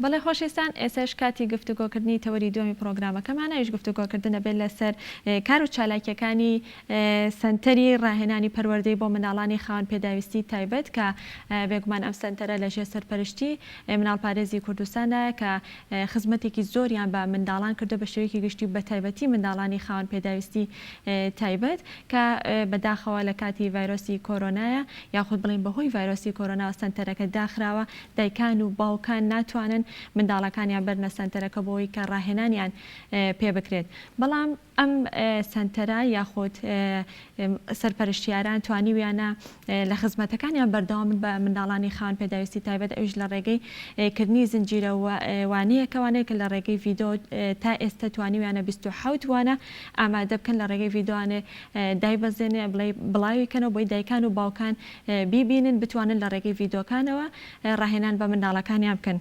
بەڵێ خۆشەویستان ئێستاش کاتی گفتوگۆکردنی تەوەری دووەمی پڕۆگرامەکەمانە ئەویش گفتوگۆکردن ئەبێت لەسەر کار و چالاکیەکانی سەنتەری ڕاهێنانی پەروەردەی بۆ منداڵانی خاوەن پێداویستی تایبەت کە بێگومان ئەم سەنتەرە لەژێر سەرپەرشتی مناڵپارێزی کوردستاندایە کە خزمەتێکی زۆریان بە منداڵان کردووە بە شێوەیەکی گشتی و بەتایبەتی منداڵانی خاوەن پێداویستی تایبەت کە بەداخەوە لە کاتی ڤایرۆسی کۆرۆنایە یاخود بڵێین بەهۆی ڤایرۆسی کۆرۆناوە سەنتەرەکە داخراوە دایکان و باوکان ناتوانن منداڵەکانیان بەرنە سەنتەرەکە بۆ ئەوەی کە ڕاهێنانیان پێ بکرێت بەڵام ئەم سەنتەرە یاخود سەرپەرشتیاران توانیویانە لە خزمەتەکانیان بەردەوام بن بە منداڵانی خاوەن پێداویستی تایبەت ئەویش لە ڕێگەی کردنی زنجیرە وانەیەکەوانەیە کە لە ڕێگەی ڤیدۆ تا ئێستا توانیویانە 27 وانە ئامادە بکەن لە ڕێگەی ڤیدۆانێ دایبەزێنێ بڵێ بڵاوی کەنەوە بۆی دایکان و باوکان بیبینن بتوانن لە ڕێگەی ڤیدۆکانەوە ڕاهێنان بە منداڵەکانیان بکەن.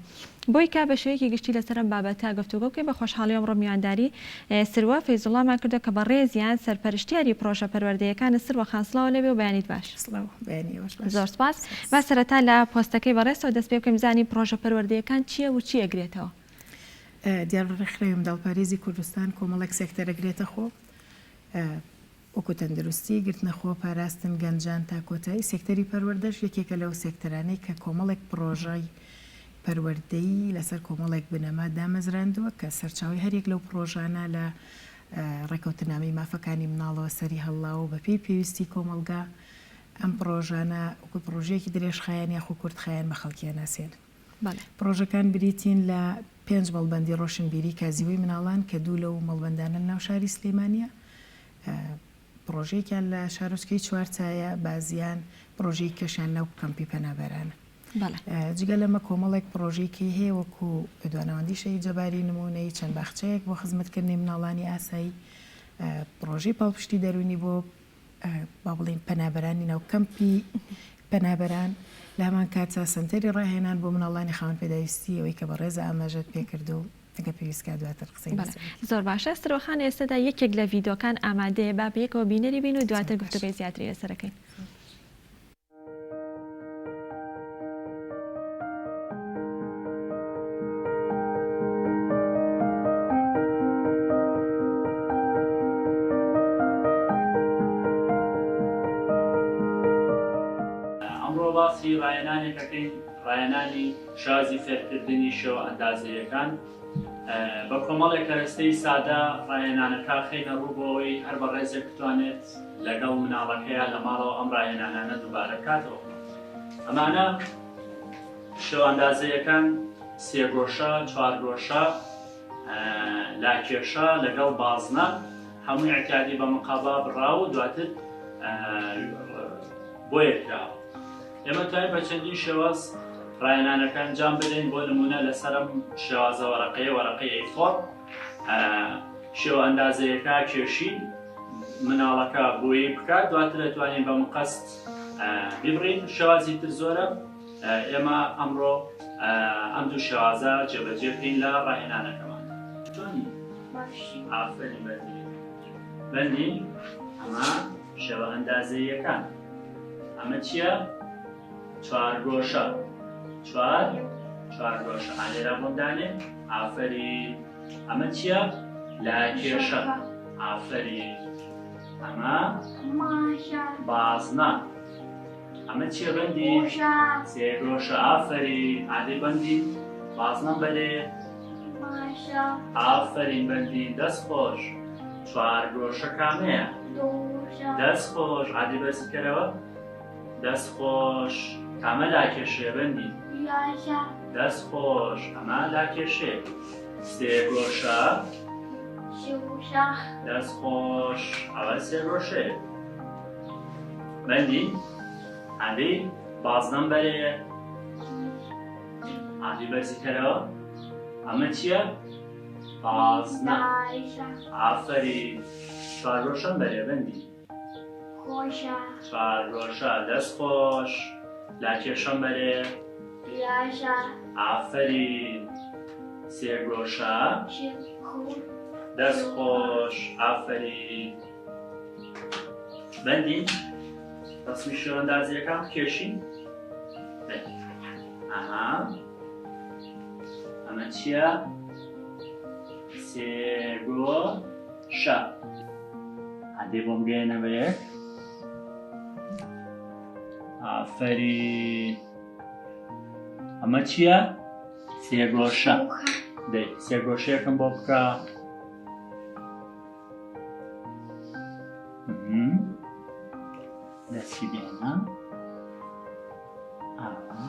بۆی کە بە شێوەیەکی گشتی لەسەر ئەم بابەتە گفتوگۆ بکەین بە خۆشحاڵی ئەمڕۆ میوانداری سروە فەیزوڵامان کردووە کە بەڕێزیان سەرپەرشتیاری پڕۆژە پەروەردەیەکانە سروە خان سڵاو لێبێ و بەیانیت باش. سڵاو بەیانی ئێوەش باش. زۆر سوپاس. با سەرەتا لە پۆستەکەی بەڕێزتەوە دەست پێ بکەین بزانین پڕۆژە پەروەردەیەکان چییە و چی ئەگرێتەوە؟ دیارە ڕێکخراوی منداڵپارێزی کوردستان کۆمەڵێک سێکتەر ئەگرێتە خۆ. وەکو تەندروستی، گرتنەخۆ، پاراستن، گەنجان تا کۆتایی، سێکتەری پەروەردەش یەکێکە لەو سێکتەرانەی کە کۆمەڵێک پڕۆژەی پەروەردەیی لەسەر کۆمەڵێک بنەما دامەزراندووە کە سەرچاوەی هەریەک لەو پڕۆژانە لە ڕێکەوتنامەی مافەکانی مناڵەوە سەری هەڵڵاوە و بەپێی پێویستی کۆمەڵگا ئەم پڕۆژانە وەکو پڕۆژەیەکی درێژخایەن یاخو کورتخایەن بە خەڵکی ئەناسێنن. پڕۆژەکان بریتین لە پێنج مەڵبەندی ڕۆشنبیری کازیوەی مناڵان کە دوو لەو مەڵبەندانە لەناو شاری سلێمانییە، پڕۆژەیەکیان لە شارۆچکەی چوارچایە، بازیان، پڕۆژەیەکی کەشیان ناو کەمپی پەنابەرانە. جگە لەمە کۆمەڵێک پڕۆژەی کەی هەیە وەکو دواناوەندی شەهید جەباری نموونەیی، چەند باخچەیەک بۆ خزمەتکردنی مناڵانی ئاسایی، پڕۆژەی پاڵپشتی دەروونی بۆ با بڵێین پەنابەرانی ناو کەمپی پەنابەران، لە هەمان کاتدا سەنتەری ڕاهێنان بۆ مناڵانی خاوەن پێداویستی ئەوەی کە بەڕێزە ئاماژەت پێکرد و ئەگەر پێویست کا دواتر قسەی بەڵێ لەسەر بکەین. زۆر باشە سروە خان ئێستەدا یەکێک لە ڤیدۆکان ئامادەیە با بەیەکەوە بینەری بین و زۆر دواتر باشە. گفتوگۆی زیاتری لەسەر ئەکەین. ئەمڕۆ باسی ڕاهێنانێک ئەکەین، ڕاهێنانی شازی فێرکردنی شێوە ئەندازەیەکان بە کۆمەڵێک کەرەستەی سادە ڕاهێنانەکە خەینە ڕوو بۆ ئەوەی هەر بەڕێزێک بتوانێت لەگەڵ مناڵەکەیا لە ماڵەوە ئەم ڕاهێنانانە دووبارە بکاتەوە. ئەمانە شێوە ئەندازەیەکان سێگۆشە، چوارگۆشە، لاکێشە لەگەڵ بازنە هەمووی ئەعتیادی بە مقابا بڕاوە و دواتر بۆیە کراوە. ئێمە توانین بە چەندین شێواز ڕاهێنانەکە ئەنجام بدەین بۆ نمونە لەسەر ئەم شێوازە وەرەقەیە وەرەقەی A4 شێوە ئەندازەیەکە کێشی مناڵەکە بۆیەی بکات دواتر دەتوانین بە مقەست بیبڕین شێوازی تر زۆرە ئێمە ئەمڕۆ ئەم دوو شێوازە جێبەجێ بکەین لە ڕاهێنانەکەمان چۆنی ئافرین بەندی بەندی ئەمە شێوە ئەندازەیەکان ئەمە چییە؟ چوارگۆشە چوار چوارگۆشە ئالێرا بۆم دانێ ئافەرین ئەمە چییە؟ لاکێشە ئافەرین ئەمە بازنە ئەمە چییە بەندی سێگۆشە ئافەرین ئادەی بەندی بازنەم بەرێ ئافەرین بەندی دەست خۆش چوارگۆشە کامەیە دەست خۆش عادی بەرزی کەرەوە دەست خۆش کامە لاکێشەیە بەندی دەست خۆش ئەمە لاکێشەیە سێگۆشە دەست خۆش ئەوە سێگۆشەیە بەندی عادی بازنەم بەرێ عادی بەرزی کەرەوە ئەمە چییە؟ بازنە ئافەرین چوارگۆشەم بەرێ بەندی خۆشە. چوارگۆشە دەست خۆش لاکێشەم بەرێ. باشە. ئافەرین سێگۆشە. دەست خۆش ئافەرین بەندین ڕەسمی شێوەندازیەکان بکێشین ئەها. ئەمە چییە؟ سێگۆشە. هەندێ بۆم گەیەنە بە یەک. ئافەرین. ئەمە چییە؟ سێگۆشە. دەی سێگۆشەیەکم بۆ بکە. دەستی بێنە. ئاوا.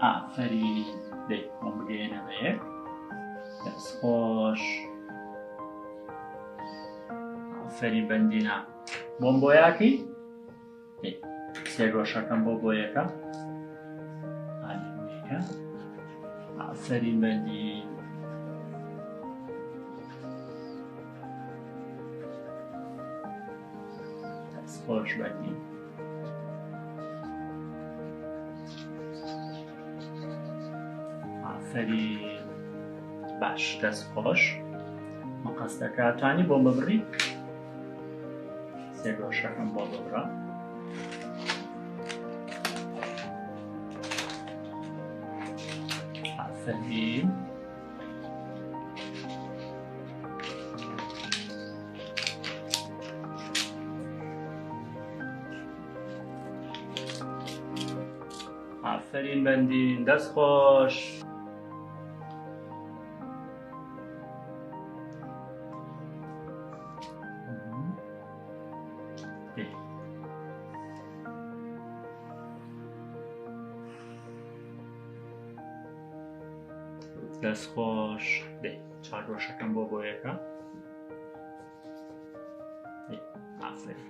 ئافەرین دەی بۆم بگەیەنە بە یەک. دەست خۆش. ئافەرین بەندینا. بۆم بۆیاکەی؟ دەی سێگۆشەکەم بۆ بۆیەکە. ئالی بۆیەکە. ئافەرین بەندین. دەست خۆش بەندین. ئافەرین باش دەست خۆش مقەستەکە توانی بۆم ببڕی سێگۆشەکەم بۆ ببڕە ئافەرین ئافەرین بەندین دەست خۆش. دەست خۆش دێ چارگۆشەکەم بۆ بۆیەکە ئافەرین.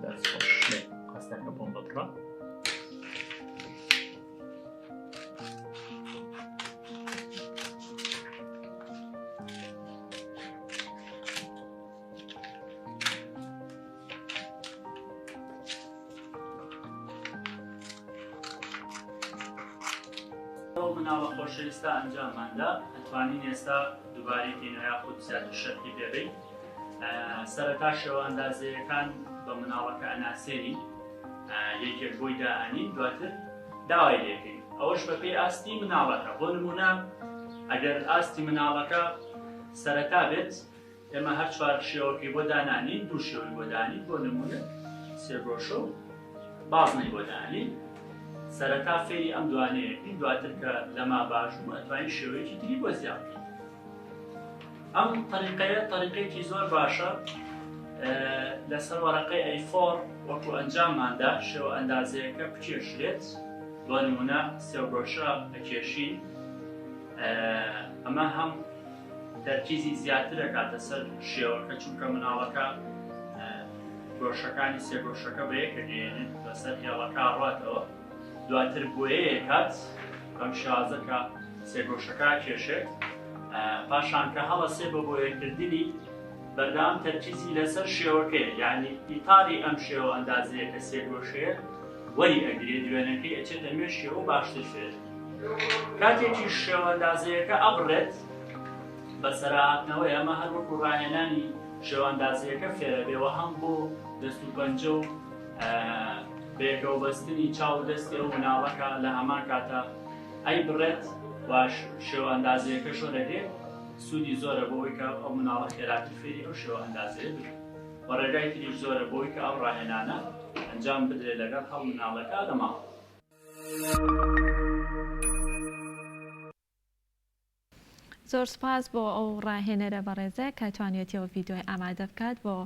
دەست خۆش قەستەکە بۆم ببڕە. ئەو مناڵە خۆشەویستە ئەنجامماندا ئەتوانین ئێستا دووبارەی کەینەوە یاخود زیاتر شەرحی پێ بەین سەرەتا شێوە ئەندازەیەکان بە مناڵەکە ئەناسێنین یەکێک بۆی دائەنین دواتر داوای لێکەین ئەوەش بەپێی ئاستی مناڵەکە بۆ نمونە ئەگەر ئاستی مناڵەکە سەرەتا بێت ئێمە هەر چوار شێوەکەی بۆ دانانین دوو شێوەی بۆ دانین بۆ نمونە سێگۆشە و بازنەی بۆ دانین سەرەتا فێری ئەم دوانەیەکەین دواتر کە لەما باش بوو ئەتوانین شێوەیەکی تری بۆ زیاد بکەین ئەم تەریقەیە تەریقێکی زۆر باشە لەسەر وەرەقەی A4 وەکو ئەنجامماندا شێوە ئەندازەیەکە بکێشرێت بۆ نمونە سێگۆشە ئەکێشین ئەمە هەم تەرکیزی زیاتر ئەکاتە سەر شێوەکە چونکە مناڵەکە گۆشەکانی سێگۆشەکە بە یەکە گەیەنێت بەسەر هێڵەکە ڕاتەوە دواتر بۆیەیەکات بەم شێوازە کە سێگۆشەکە کێشێت پاشان کە هەڵەسێ بە بۆیەکردنی بەردەوام تەرکیزی لەسەر شێوەکەیە یعنی ئیتاری ئەم شێوە ئەندازەیە کە سێگۆشەیە وەری ئەگرێت وێنەکەی ئەچێتە مێشکیەوە باشتر فێر کاتێکیش شێوە ئەندازەیەکە ئەبڕێت بەسەرهاتنەوەی ئەمە هەر وەکو ڕاهێنانی شێوە ئەندازەیەکە فێرە بێ وە هەم بۆ دەست و پەنجە و بەیەکەوە بەستنی چاو و دەستی ئەو مناڵەکە لە هەمان کاتە ئەی بڕێت و شێوە ئەندازەیەکە شۆرەگرێت سوودی زۆرە بۆ ئەوەی کە ئەو مناڵە خێراتر فێری ئەو شێوە ئەندازەیە بێت و ڕێگای تریش زۆرە بۆ ئەوەی کە ئەو ڕاهێنانە ئەنجام بدرێت لەگەڵ هەڵ مناڵەکە لە ماڵ. زۆر سوپاس بۆ ئەو ڕاهێنەرە بەڕێزە کە توانیوێتی ئەو ڤیدیۆی ئامادە بکات بۆ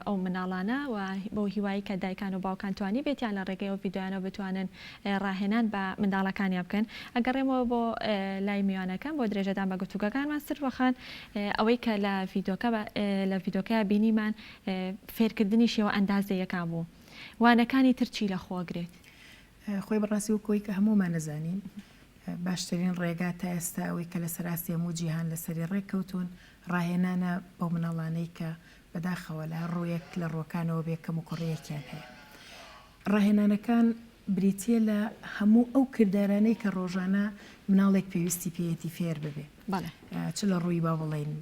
ئەو مناڵانە و بەو هیوایی کە دایکان و باوکان توانی بێتیان لە ڕێگەی ئەو ڤیدیۆیانەوە بتوانن ڕاهێنان بە منداڵەکانیان بکەن ئەگەڕێمەوە بۆ لای میوانەکەم بۆ درێژەدان بە گفتوگۆکانمان سروە خان ئەوەی کە لە ڤیدیۆکە لە ڤیدیۆکەیا بینیمان فێرکردنی شێوە ئەندازەیەکان بوو وانەکانی تر چی لەخۆ ئەگرێت؟ خۆی بەڕاستی وەک ئەوەی کە هەموومان ئەزانین باشترین ڕێگا تا ئێستا ئەوەی کە لەسەر ئاستی هەموو جیهان لەسەری ڕێککەوتوون ڕاهێنانە بەو مناڵانەی کە بەداخەوە لە هەر ڕوویەک لە ڕووەکانەوە بێ کەموکوڕییەکیان هەیە. ڕاهێنانەکان. بریتییە لە هەموو ئەو کردارانەی کە ڕۆژانە مناڵێک پێویستی پێیەتی فێر ببێ. بەڵێ. چ لە ڕووی با بڵێین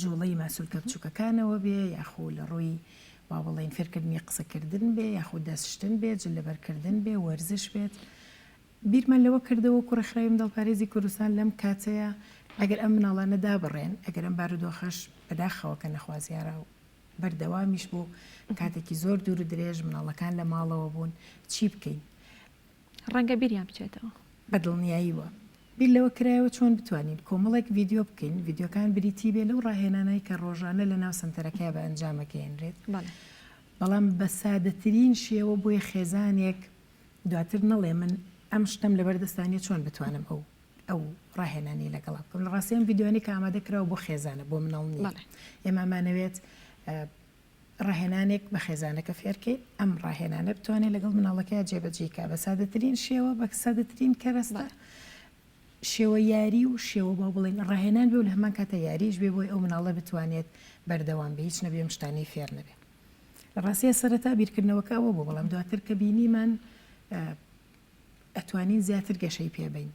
جوڵەی ماسولکە بچووکەکانەوە بێ یاخو لە ڕووی با بڵێین فێرکردنی قسەکردن بێ یاخو دەست شتن بێ، جل لەبەرکردن بێ، وەرزش بێت. بیرمان لەوە کردەوە وەکو ڕێکخراوی منداڵپارێزی کوردستان لەم کاتەیا ئەگەر ئەم مناڵانە دابڕێن، ئەگەر ئەم بارودۆخەش بەداخەوە کە نەخوازیارە و بەردەوامیش بوو، کاتێکی زۆر دوور و درێژ مناڵەکان لە ماڵەوە بوون، چی بکەین؟ ڕەنگە بیریان بچێتەوە. بە دڵنیاییوە. بیر لەوە کرایەوە چۆن بتوانین کۆمەڵێک ڤیدیۆ بکەین، ڤیدیۆکان بریتی بێ لەو ڕاهێنانەی کە ڕۆژانە لە ناو سەنتەرەکەیا بە ئەنجام ئەگەیەنرێت، بەڵام بە سادەترین شێوە بۆیە خێزانێک دواتر نەڵێ من ئەم شتەم لەبەر دەستا نیە چۆن بتوانم ئەو ئەو ڕاهێنانەی لەگەڵا بکەم لە ڕاستی ئەم ڤیدیۆانەی کە ئامادە کراوە بۆ خێزانە بۆ مناڵ نیە ئێمە ئەمانەوێت ڕاهێنانێک بە خێزانەکە فێرکەین ئەم ڕاهێنانە بتوانێت لەگەڵ مناڵەکەیا جێبەجێی کا بە سادەترین شێوە بە سادەترین کەرەستە شێوە یاری و شێوە با بڵێن ڕاهێنان بێ و لە هەمان کاتە یاریش بێ بۆی ئەو مناڵە بتوانێت بەردەوام بێ هیچ نەبێ ئەم شتانەی فێر نەبێ لە ڕاستیا سەرەتا بیرکردنەوەکە ئەوە بوو بەڵام دواتر کە بینیمان ئەتوانین زیاتر گەشەی پێ بەین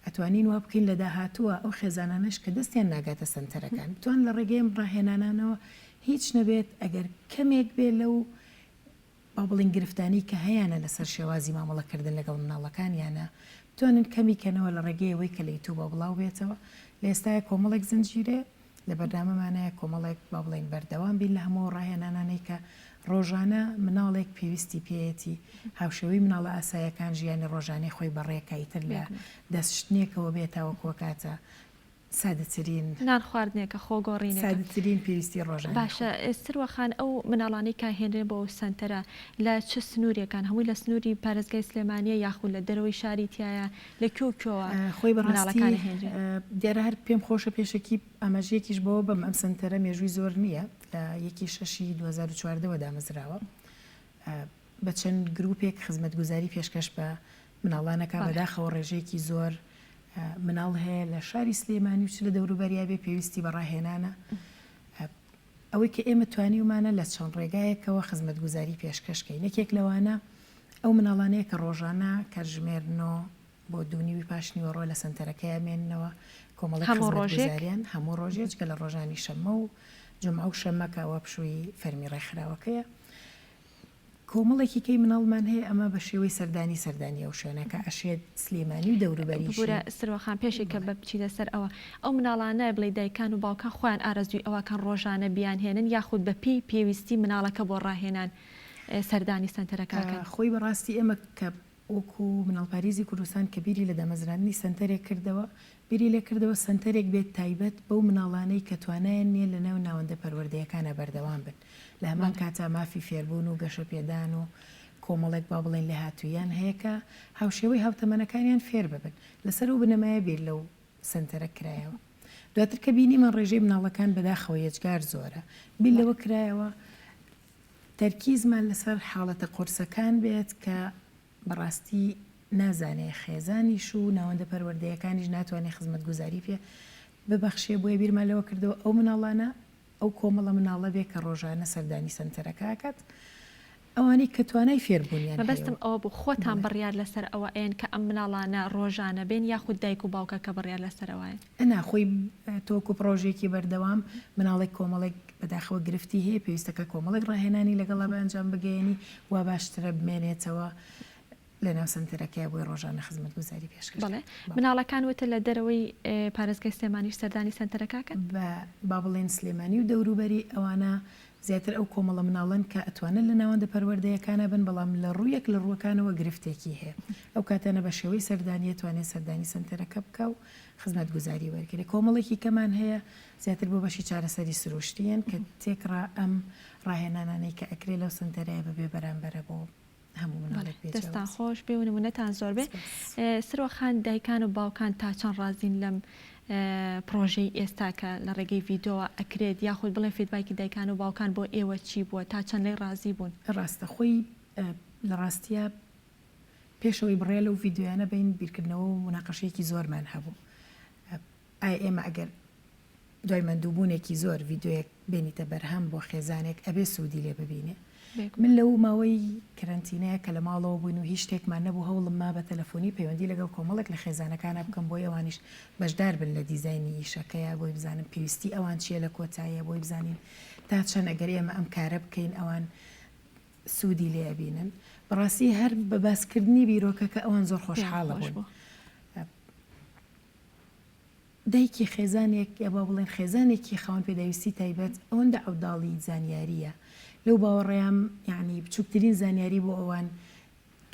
ئەتوانین وا بکەین لە داهاتووە ئەو خێزانانەش کە دەستیان ناگاتە سەنتەرەکان بتوان لە ڕێگەی ئەم ڕاهێنانانەوە هیچ نەبێت ئەگەر کەمێک بێ لەو با بڵێین گرفتانەی کە هەیانە لەسەر شێوازی مامەڵەکردن لەگەڵ مناڵەکانیانە بتوانن کەمی کەنەوە لە ڕێگەی ئەوەی کە لە یوتوبەوە بڵاو بێتەوە لە ئێستایا کۆمەڵێک زنجیرەیە لە بەرنامەمانایە کۆمەڵێک با بڵێین بەردەوام بین لە هەموو ئەو ڕاهێنانانەی کە ڕۆژانە مناڵێک پێویستی پێیەتی هاوشێوەی مناڵە ئاسایەکان ژیانی ڕۆژانەی خۆی بەڕێکا ئیتر لە دەست شتنێکەوە بێ تاوەکو ئەکاتە سادەترین نان خواردنێکە خۆ گۆڕینێکە. سادەترین پێویستی ڕۆژانەی خۆ. باشە سروە خان ئەو مناڵانەی کە هێنرێن بۆ ئەو سەنتەرە لە چ سنوورێکان هەمووی لە سنووری پارێزگای سلێمانیە یاخود لە دەرەوەی شاری تیایە لە کوێ و کوێوە خۆی بەڕاستی مناڵەکان ئەهێنرێن؟ دیارە هەر پێم خۆشە پێشەکی ئاماژەیەکیش بەوە بەم ئەم سەنتەرە مێژووی زۆر نییە لە یەکی شەشی 2014 وە دامەزراوە بە چەند گروپێک خزمەتگوزاری پێشکەش بە مناڵان ئەکا بەداخەوە ڕێژەیەکی زۆر مناڵ هەیە لە شاری سلێمانی و چ لە دەوروبەریا بێ پێویستی بە ڕاهێنانە ئەوەی کە ئێمە توانیومانە لە چەند ڕێگایەکەوە خزمەتگوزاری پێشکەش کەین یەکێک لەوانە ئەو مناڵانەیە کە ڕۆژانە کاتژمێر نۆ بۆ دوو نیوی پاش نیوەڕۆ لە سەنتەرەکەیا مێننەوە کۆمەڵێک هەموو ڕۆژێک؟ خزمەتگوزاریان هەموو ڕۆژێ جگە لە ڕۆژانی شەممە و جومعە و شەممە کە ئەوە پشووی فەرمی ڕێکخراوەکەیە کۆمەڵێکی کەی مناڵمان هەیە ئەمە بە شێوەی سەردانی سەردانی ئەو شوێنە کە ئەشێت سلێمانی و دەوروبەریشی. ببورە سروە خان پێشی کە بەڵێ. بە بچیتە سەر ئەوە ئەو مناڵانە بڵێی دایکان و باوکان خۆیان ئارەزووی ئەوە کەن ڕۆژانە بیانهێنن یاخود بە پێی پێویستی مناڵەکە بۆ ڕاهێنان سەردانی سەنتەرەکە ئەکەن؟ خۆی بە ڕاستی ئێمە کە وەکو مناڵپاریزی کوردستان کە بیری لە دامەزراندنی سەنتەرێک کردەوە، بیری لێ کردەوە سەنتەرێک بێت تایبەت بەو مناڵانەی کە توانایان نییە لە ناو ناوەندە پەروەردەیەکانا بەردەوام بن، لە هەمان کاتا مافی فێربوون و گەشەپێدان و کۆمەڵێک با بڵێین لێهاتووییان هەیە کە هاوشێوەی هاوتەمەنەکانیان فێر ببن. لەسەر ئەو بنەمایە بیر لەو سەنتەرە کرایەوە. دواتر کە بینیمان ڕێژەی مناڵەکان بەداخەوە یەجگار زۆرە، بیر لەوە کرایەوە تەرکیزمان لەسەر حاڵەتە قورسەکان بێت کە بەڕاستی نازانێ خێزانیش و ناوەندە پەروەردەیەکانیش ناتوانێ خزمەتگوزاری پێ ببەخشێ بۆیە بیرمان لەوە کردەوە ئەو مناڵانە ئەو کۆمەڵە مناڵە بێ کە ڕۆژانە سەردانی سەنتەرەکە ئەکات ئەوانەی کە توانای فێربوونیان هەیە مەبەستم و ئەوە بوو خۆتان بەڵێ. بڕیار لەسەر ئەوە ئەیەن کە ئەم مناڵانە ڕۆژانە بێن یاخود دایک و باوکەکە بڕیار لەسەر ئەوەیەن؟ نا خۆی تۆ وەکو پڕۆژەیەکی بەردەوام مناڵێک کۆمەڵێک بەداخەوە گرفتی هەیە پێویستە کە کۆمەڵێک ڕاهێنانی لەگەڵا بە ئەنجام بگەیەنی وا باشترە بمێنێتەوە لەناو سەنتەرەکەیا بۆی ڕۆژانە خزمەتگوزاری پێشکەش بەڵێ دەکات. بەڵێ. مناڵەکان وتت لە دەرەوەی پارێزگای سلێمانیش سەردانی سەنتەرەکە ئەکەن؟ بە با بڵێین سلێمانی و دەوروبەری ئەوانە زیاتر ئەو کۆمەڵە مناڵەن کە ئەتوانن لە ناوەندە پەروەردەیەکانا بن بەڵام لە ڕوویەک لە ڕووەکانەوە گرفتێکی هەیە ئەو کاتانە بە شێوەی سەردانی ئەتوانێت سەردانی سەنتەرەکە بکا و خزمەتگوزاری وەرگرێ کۆمەڵێکی کەمان هەیە زیاتر بۆ بەشی چارەسەری سروشتین کە تێکڕا ئەم ڕاهێنانانەی کە ئەکرێ لەو سەنتەرەیە بەبێ بەرامبەرە بۆ هەموو مناڵێک بێ دەستان جیاوازی. خۆش بێ و نمونەتان زۆر بێ. سپاس. سروە خان دایکان و باوکان تا چەند ڕازین لەم پڕۆژەی ئێستا کە لە ڕێگەی ڤیدۆوە ئەکرێت یاخود بڵێن feedback ی دایکان و باوکان بۆ ئێوە چی بووە تا چەند لێی ڕازی بوون؟ ڕاستە خۆی لە ڕاستیا پێش ئەوەی بڕیا لەو ڤیدیۆیانە بەین بیرکردنەوە و موناقەشەیەکی زۆرمان هەبوو ئایا ئێمە ئەگەر دوای مەندووبوونێکی زۆر ڤیدیۆیەک بێنیتە بەرهەم بۆ خێزانێک ئەبێ سوودی لێ ببینێ؟ من لەو ماوەی کەرەنتینەیە کە لە ماڵەوە بووین و هیچ شتێکمان نەبوو هەوڵم ما بە تەلەفۆنی پەیوەندی لەگەڵ کۆمەڵێک لە خێزانەکانا بکەم بۆی ئەوانیش بەشدار بن لە دیزاینی ئیشەکەیا بۆی بزانم پێویستی ئەوان چییە لە کۆتاییا بۆی بزانین تا چەند ئەگەر ئێمە ئەم کارە بکەین ئەوان سوودی لێ ئەبینن. بەڕاستی هەر بە باسکردنی بیرۆکەکە ئەوان زۆر خۆشحاڵە بوون. دایکی خێزانێک یا با بڵێن خێزانێکی خاوەن پێداویستی تایبەت ئەوەندە عەوداڵی زانیارییە لەو باوەڕەیام یەعنی بچووکترین زانیاری بۆ ئەوان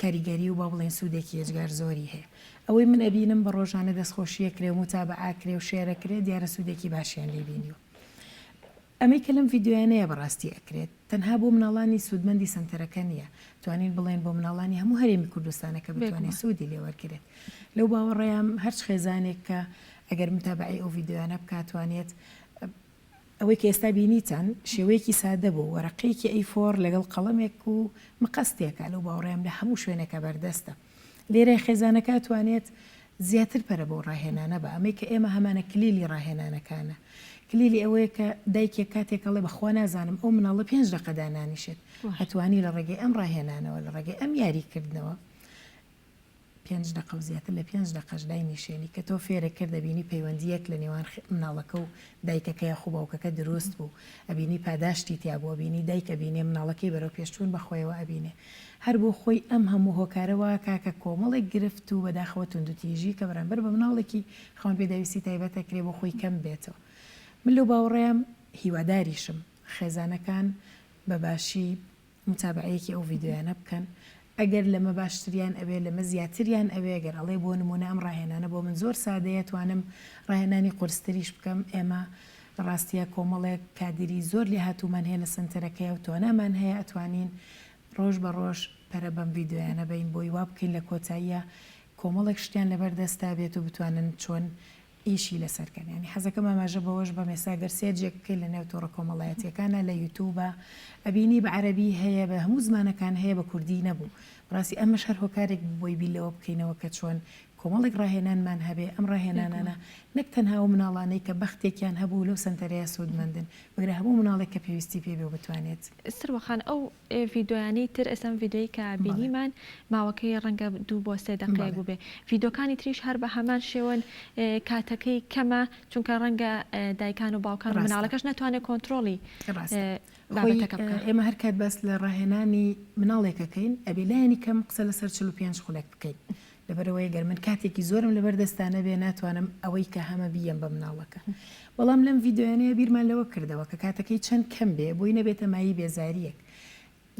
کاریگەری و با بڵێن سوودێکی یەجگار زۆری هەیە. ئەوەی من ئەبینم بە ڕۆژانە دەستخۆشییەکرێ و موتابەعاکرێ و شێرەکرێ دیارە سوودێکی باشیان لێ بینیوە. ئەمەی کە لەم ڤیدیۆیانەیە بەڕاستی ئەکرێت تەنها بۆ مناڵانی سوودمەندی سەنتەرەکە نییە، توانین بڵێین بۆ مناڵانی هەموو هەرێمی کوردستانە کە بتوانێت سوودی لێ وەرگرێت. لەو باوەڕەیام هەرچ خێزانێک کە ئەگەر متابەعەی ئەو ڤیدیۆیانە بکات توانێت ئەوەی کە ئێستا بینیتان شێوەیەکی سادە بوو وەرەقەیەکی A four لەگەڵ قەڵەمێک و مقەستێکە لەو باوەڕەیام لە هەموو شوێنێکە بەردەستە. لێرە خێزانەکە ئەتوانێت زیاتر پەرە بەو ڕاهێنانە با، ئەمەی کە ئێمە هەمانە کلیلی ڕاهێنانەکانە. کلیلی ئەوەیە کە دایکێک کاتێک ئەڵێ بەخوا نازانم ئەو مناڵە پێنج دەقە دانانیشێت، ئەتوانی لە ڕێگەی ئەم ڕاهێنانەوە، لە ڕێگەی ئەم یاریکردنەوە پێنج دەقە و زیاتر لە پێنج دەقەش داینیشێنی کە تۆ فێرە کرد ئەبینی پەیوەندییەک لە نێوان مناڵەکە و دایکەکە یاخو باوکەکە دروست بوو، ئەبینی پاداشتی تیا بوو، ئەبینی دایک ئەبینێ مناڵەکەی بەرەو پێشچوون بە خۆیەوە ئەبینێ. هەر بۆ خۆی ئەم هەموو هۆکارە وا ئەکا کە کۆمەڵێک گرفت و بەداخەوە توندوتیژی کە بەرامبەر بە مناڵێکی خاوەن پێداویستی تایبەت ئەکرێ بۆ خۆی کەم بێتەوە. من لەو باوەڕەیام هیواداریشم خێزانەکان بە باشی موتابەعەیەکی ئەو ڤیدیۆیانە بکەن ئەگەر لەمە باشتریان ئەوێ لەمە زیاتریان ئەوێ گەر ئەڵێ بۆ نمونە ئەم ڕاهێنانە بۆ من زۆر سادەیە توانم ڕاهێنانی قورستریش بکەم ئێمە لە ڕاستیا کۆمەڵێک کادیری زۆر لێهاتوومان هەیە لە سەنتەرەکەیا و توانامان هەیە ئەتوانین ڕۆژ بە ڕۆژ پەرە بەم ڤیدیۆیانە بەین بۆی وا بکەین لە کۆتاییا کۆمەڵێک شتیان لەبەر دەستا بێت و بتوانن چۆن ئیشی لەسەر کەن یانی حەزەکەم ئاماژە بەوەش بەم ئێستا گەر search ێک بکەی لە نێو تۆڕە کۆمەڵایەتیەکانا لە یوتوبا ئەبینی بە عەرەبی هەیە بە هەموو زمانەکان هەیە بە کوردی نەبوو بەڕاستی ئەمەش هەر هۆکارێک بوو بۆی بیر لەوە بکەینەوە کە چۆن کۆمەڵێک ڕاهێنانمان هەبێ ئەم ڕاهێنانانە نەک تەنها ئەو مناڵانەی کە بەختێکیان هەبوو لەو سەنتەرەیە سوودمەندن بگرە هەموو مناڵێک کە پێویستی پێ بێ و بتوانێت. سروە خان ئەو ڤیدۆیانەی تر ئێستا ئەم ڤیدۆیەی کە بینیمان ماوەکەی ڕەنگە دوو بۆ سێ دەقەیەک بووبێ ڤیدۆکانی تریش هەر بە هەمان شێوەن کاتەکەی کەمە چونکە ڕەنگە دایکان و باوکان و مناڵەکەش نەتوانێت کۆنترۆڵی بابەتەکە بکا. ئێمە هەر کات باس لە ڕاهێنانی مناڵێک ئەکەین ئەبێ لایەنی کەم قسە لەسەر 45 خولەک بکەین لەبەرئەوەی گەر من کاتێکی زۆرم لەبەر دەستا نەبێ ناتوانم ئەوەی کە هەمە بیەم بە مناڵەکە بەڵام لەم ڤیدیۆیانەیە بیرمان لەوە کردەوە کە کاتەکەی چەند کەم بێ بۆی نەبێتە مایەی بێزاریەک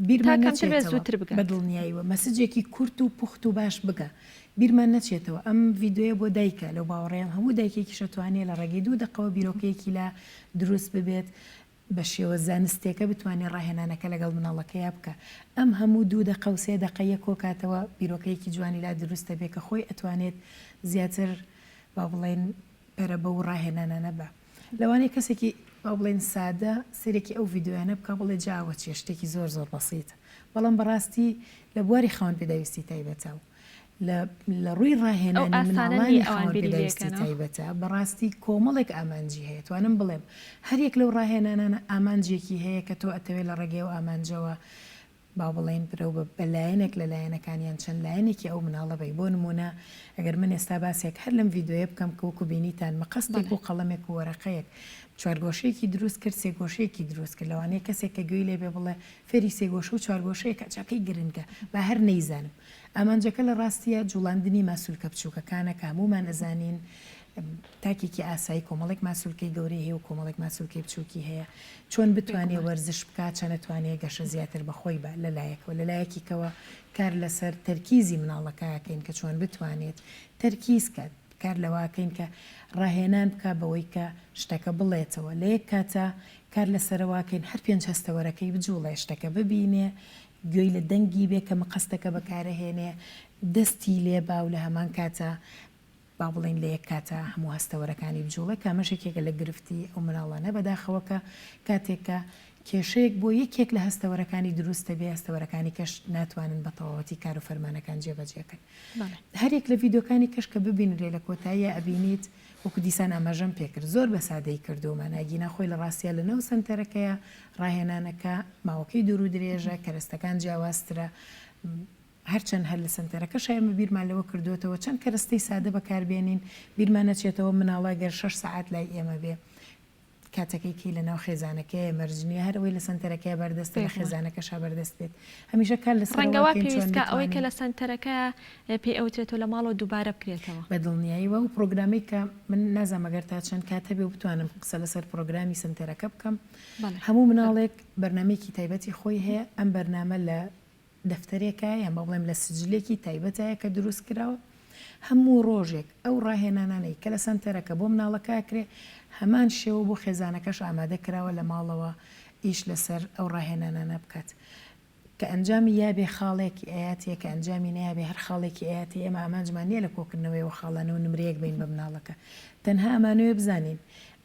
بیرمان نەچێتەوە بە دڵنیاییوە مەسجێکی کورت و پوخت و باش بگا بیرمان نەچێتەوە ئەم ڤیدیۆیە بۆ دایکە لەو باوەڕەیام هەموو دایکێکیش ئەتوانێ لە ڕێگەی دوو دەقەوە بیرۆکەیەکی لا دروست ببێت بە شێوە زانستێکە بتوانێ ڕاهێنانەکە لەگەڵ مناڵەکەیا بکا ئەم هەموو دوو دەقە و سێ دەقەیە کۆکاتەوە بیرۆکەیەکی جوانی لا دروست دەبێ کە خۆی ئەتوانێت زیاتر با بڵێین پەرە بەو ڕاهێنانانە با لەوانەیە کەسێکی با بڵێین سادە سەیرێکی ئەو ڤیدیۆیانە بکا بڵێ جا ئەوە چیە شتێکی زۆر زۆر بەسیتە بەڵام بەڕاستی لە بواری خاوەن پێداویستی تایبەتە و لە لە ڕووی ئەو ڕاهێنانی ئاسانە نییە مناڵانی ئەوان خاوەن بیری لێ پێداویستی کەنەوە. تایبەتە بەڕاستی کۆمەڵێک ئامانجی هەیە توانم بڵێم هەر یەک لەو ڕاهێنانانە ئامانجێکی هەیە کە تۆ ئەتەوێ لە ڕێگەی ئەو ئامانجەوە با بڵێین برەو بە بە لایەنێک لە لایەنەکان یان چەند لایەنێکی ئەو مناڵە بەی بۆ نموونە ئەگەر من ئێستا باسێک هەر لەم ڤیدۆیە بکەم کە وەکو بینیتان مقەستێک بەڵێ. و قەڵەمێک و وەرەقەیەک چوارگۆشەیەکی دروست کرد سێگۆشەیەکی دروست کرد لەوانەیە کەسێک کە گوێی لێ بێ بڵێ فێری سێگۆشە و چوارگۆشەیەکە جا کەی گرنگە با هەر نەیزانم ئامانجەکە لە ڕاستیا جوڵاندنی ماسولکە بچوکەکانە کە هەموومان ئەزانین تاکێکی ئاسایی کۆمەڵێک ماسولکەی گەورەی هەیە و کۆمەڵێک ماسولکەی بچوکی هەیە چۆن بتوانێ وەرزش بکات چەند ئەتوانێ گەشە زیاتر بە خۆی بە لە لایەکەوە لە لایەکی کەوە کار لەسەر تەرکیزی مناڵەکە ئەکەین کە چۆن بتوانێت تەرکیز کات کار لەوە ئەکەین کە ڕاهێنان بکا بەوەی کە شتەکە بڵێتەوە لە یەک کاتا کار لەسەرەوە ئەکەین هەر پێنج هەستەوەرەکەی بجوڵێ شتەکە ببینێ گوێی لە دەنگی بێ کە مقەستەکە بەکارئەهێنێ، دەستی لێ با و لە هەمان کاتا با بڵێین لە یەک کاتا هەموو هەستەوەرەکانی بجوڵێ کە ئەمەش یەکێکە لە گرفتی ئەو مناڵانە بەداخەوە کە کاتێک کە. کێشەیەک بۆ یەکێک لە هەستەوەرەکانی دروست دەبێ هەستەوەرەکانی کەش ناتوانن بە تەواوەتی کار و فەرمانەکان جێبەجێکەن. هەریەک لە ڤیدیۆکانی کەش کە ببینرێ لە کۆتاییا ئەبینیت وەکو دیسان ئاماژەم پێکرد زۆر بە سادەیی کردوومانە ئەگینا خۆی لە ڕاستیا لە ناو سەنتەرەکەیا ڕاهێنانەکە ماوەکەی دوور و درێژە کەرەستەکان جیاوازترە هەرچەند هەر لە سەنتەرەکەشا ئێمە بیرمان لەوە کردووەتەوە چەند کەرەستەی سادە بەکاربێنین بیرمان نەچێتەوە مناڵە گەر شەش سەعات لای ئێمە بێ کاتەکەی کەی لەناو خێزانەکەیە مەرج نییە هەر ئەوەی لە سەنتەرەکەیا بەردەستە لە بێگومان. خێزانەکەشا بەردەست بێت هەمیشە کار لەسەر ڕەنگە ئەوە وا بکەین پێویست چۆن کا ئەوەی کە بتوانین. لە سەنتەرەکە پێی ئەوترێتەوە لە ماڵەوە دووبارە بکرێتەوە. بە دڵنیاییەوە ئەو پڕۆگرامەی کە من نازانم ئەگەر تا چەند کات هەبێ و بتوانم قسە لەسەر پڕۆگرامی سەنتەرەکە بکەم بەڵێ هەموو فەرموو. مناڵێک بەرنامەیەکی تایبەتی خۆی هەیە ئەم بەرنامە لە دەفتەرێکە یان با بڵێم لە سجلێکی تایبەتایە کە دروست کراوە، هەموو ڕۆژێک ئەو ڕاهێنانانەی کە لە سەنتەرەکە بۆ مناڵەکە ئەکرێ هەمان شێوە بۆ خێزانەکەش ئامادە کراوە لە ماڵەوە ئیش لەسەر ئەو ڕاهێنانانە بکات کە ئەنجامی یابێ خاڵێکی ئەیاتێ کە ئەنجامی نەیابێ هەر خاڵێکی ئەیاتێ ئێمە ئامانجمان نیە لە کۆکردنەوەی ئەو خاڵانە و نمرەیەک بەین بە مناڵەکە تەنها ئەمانەوێ بزانین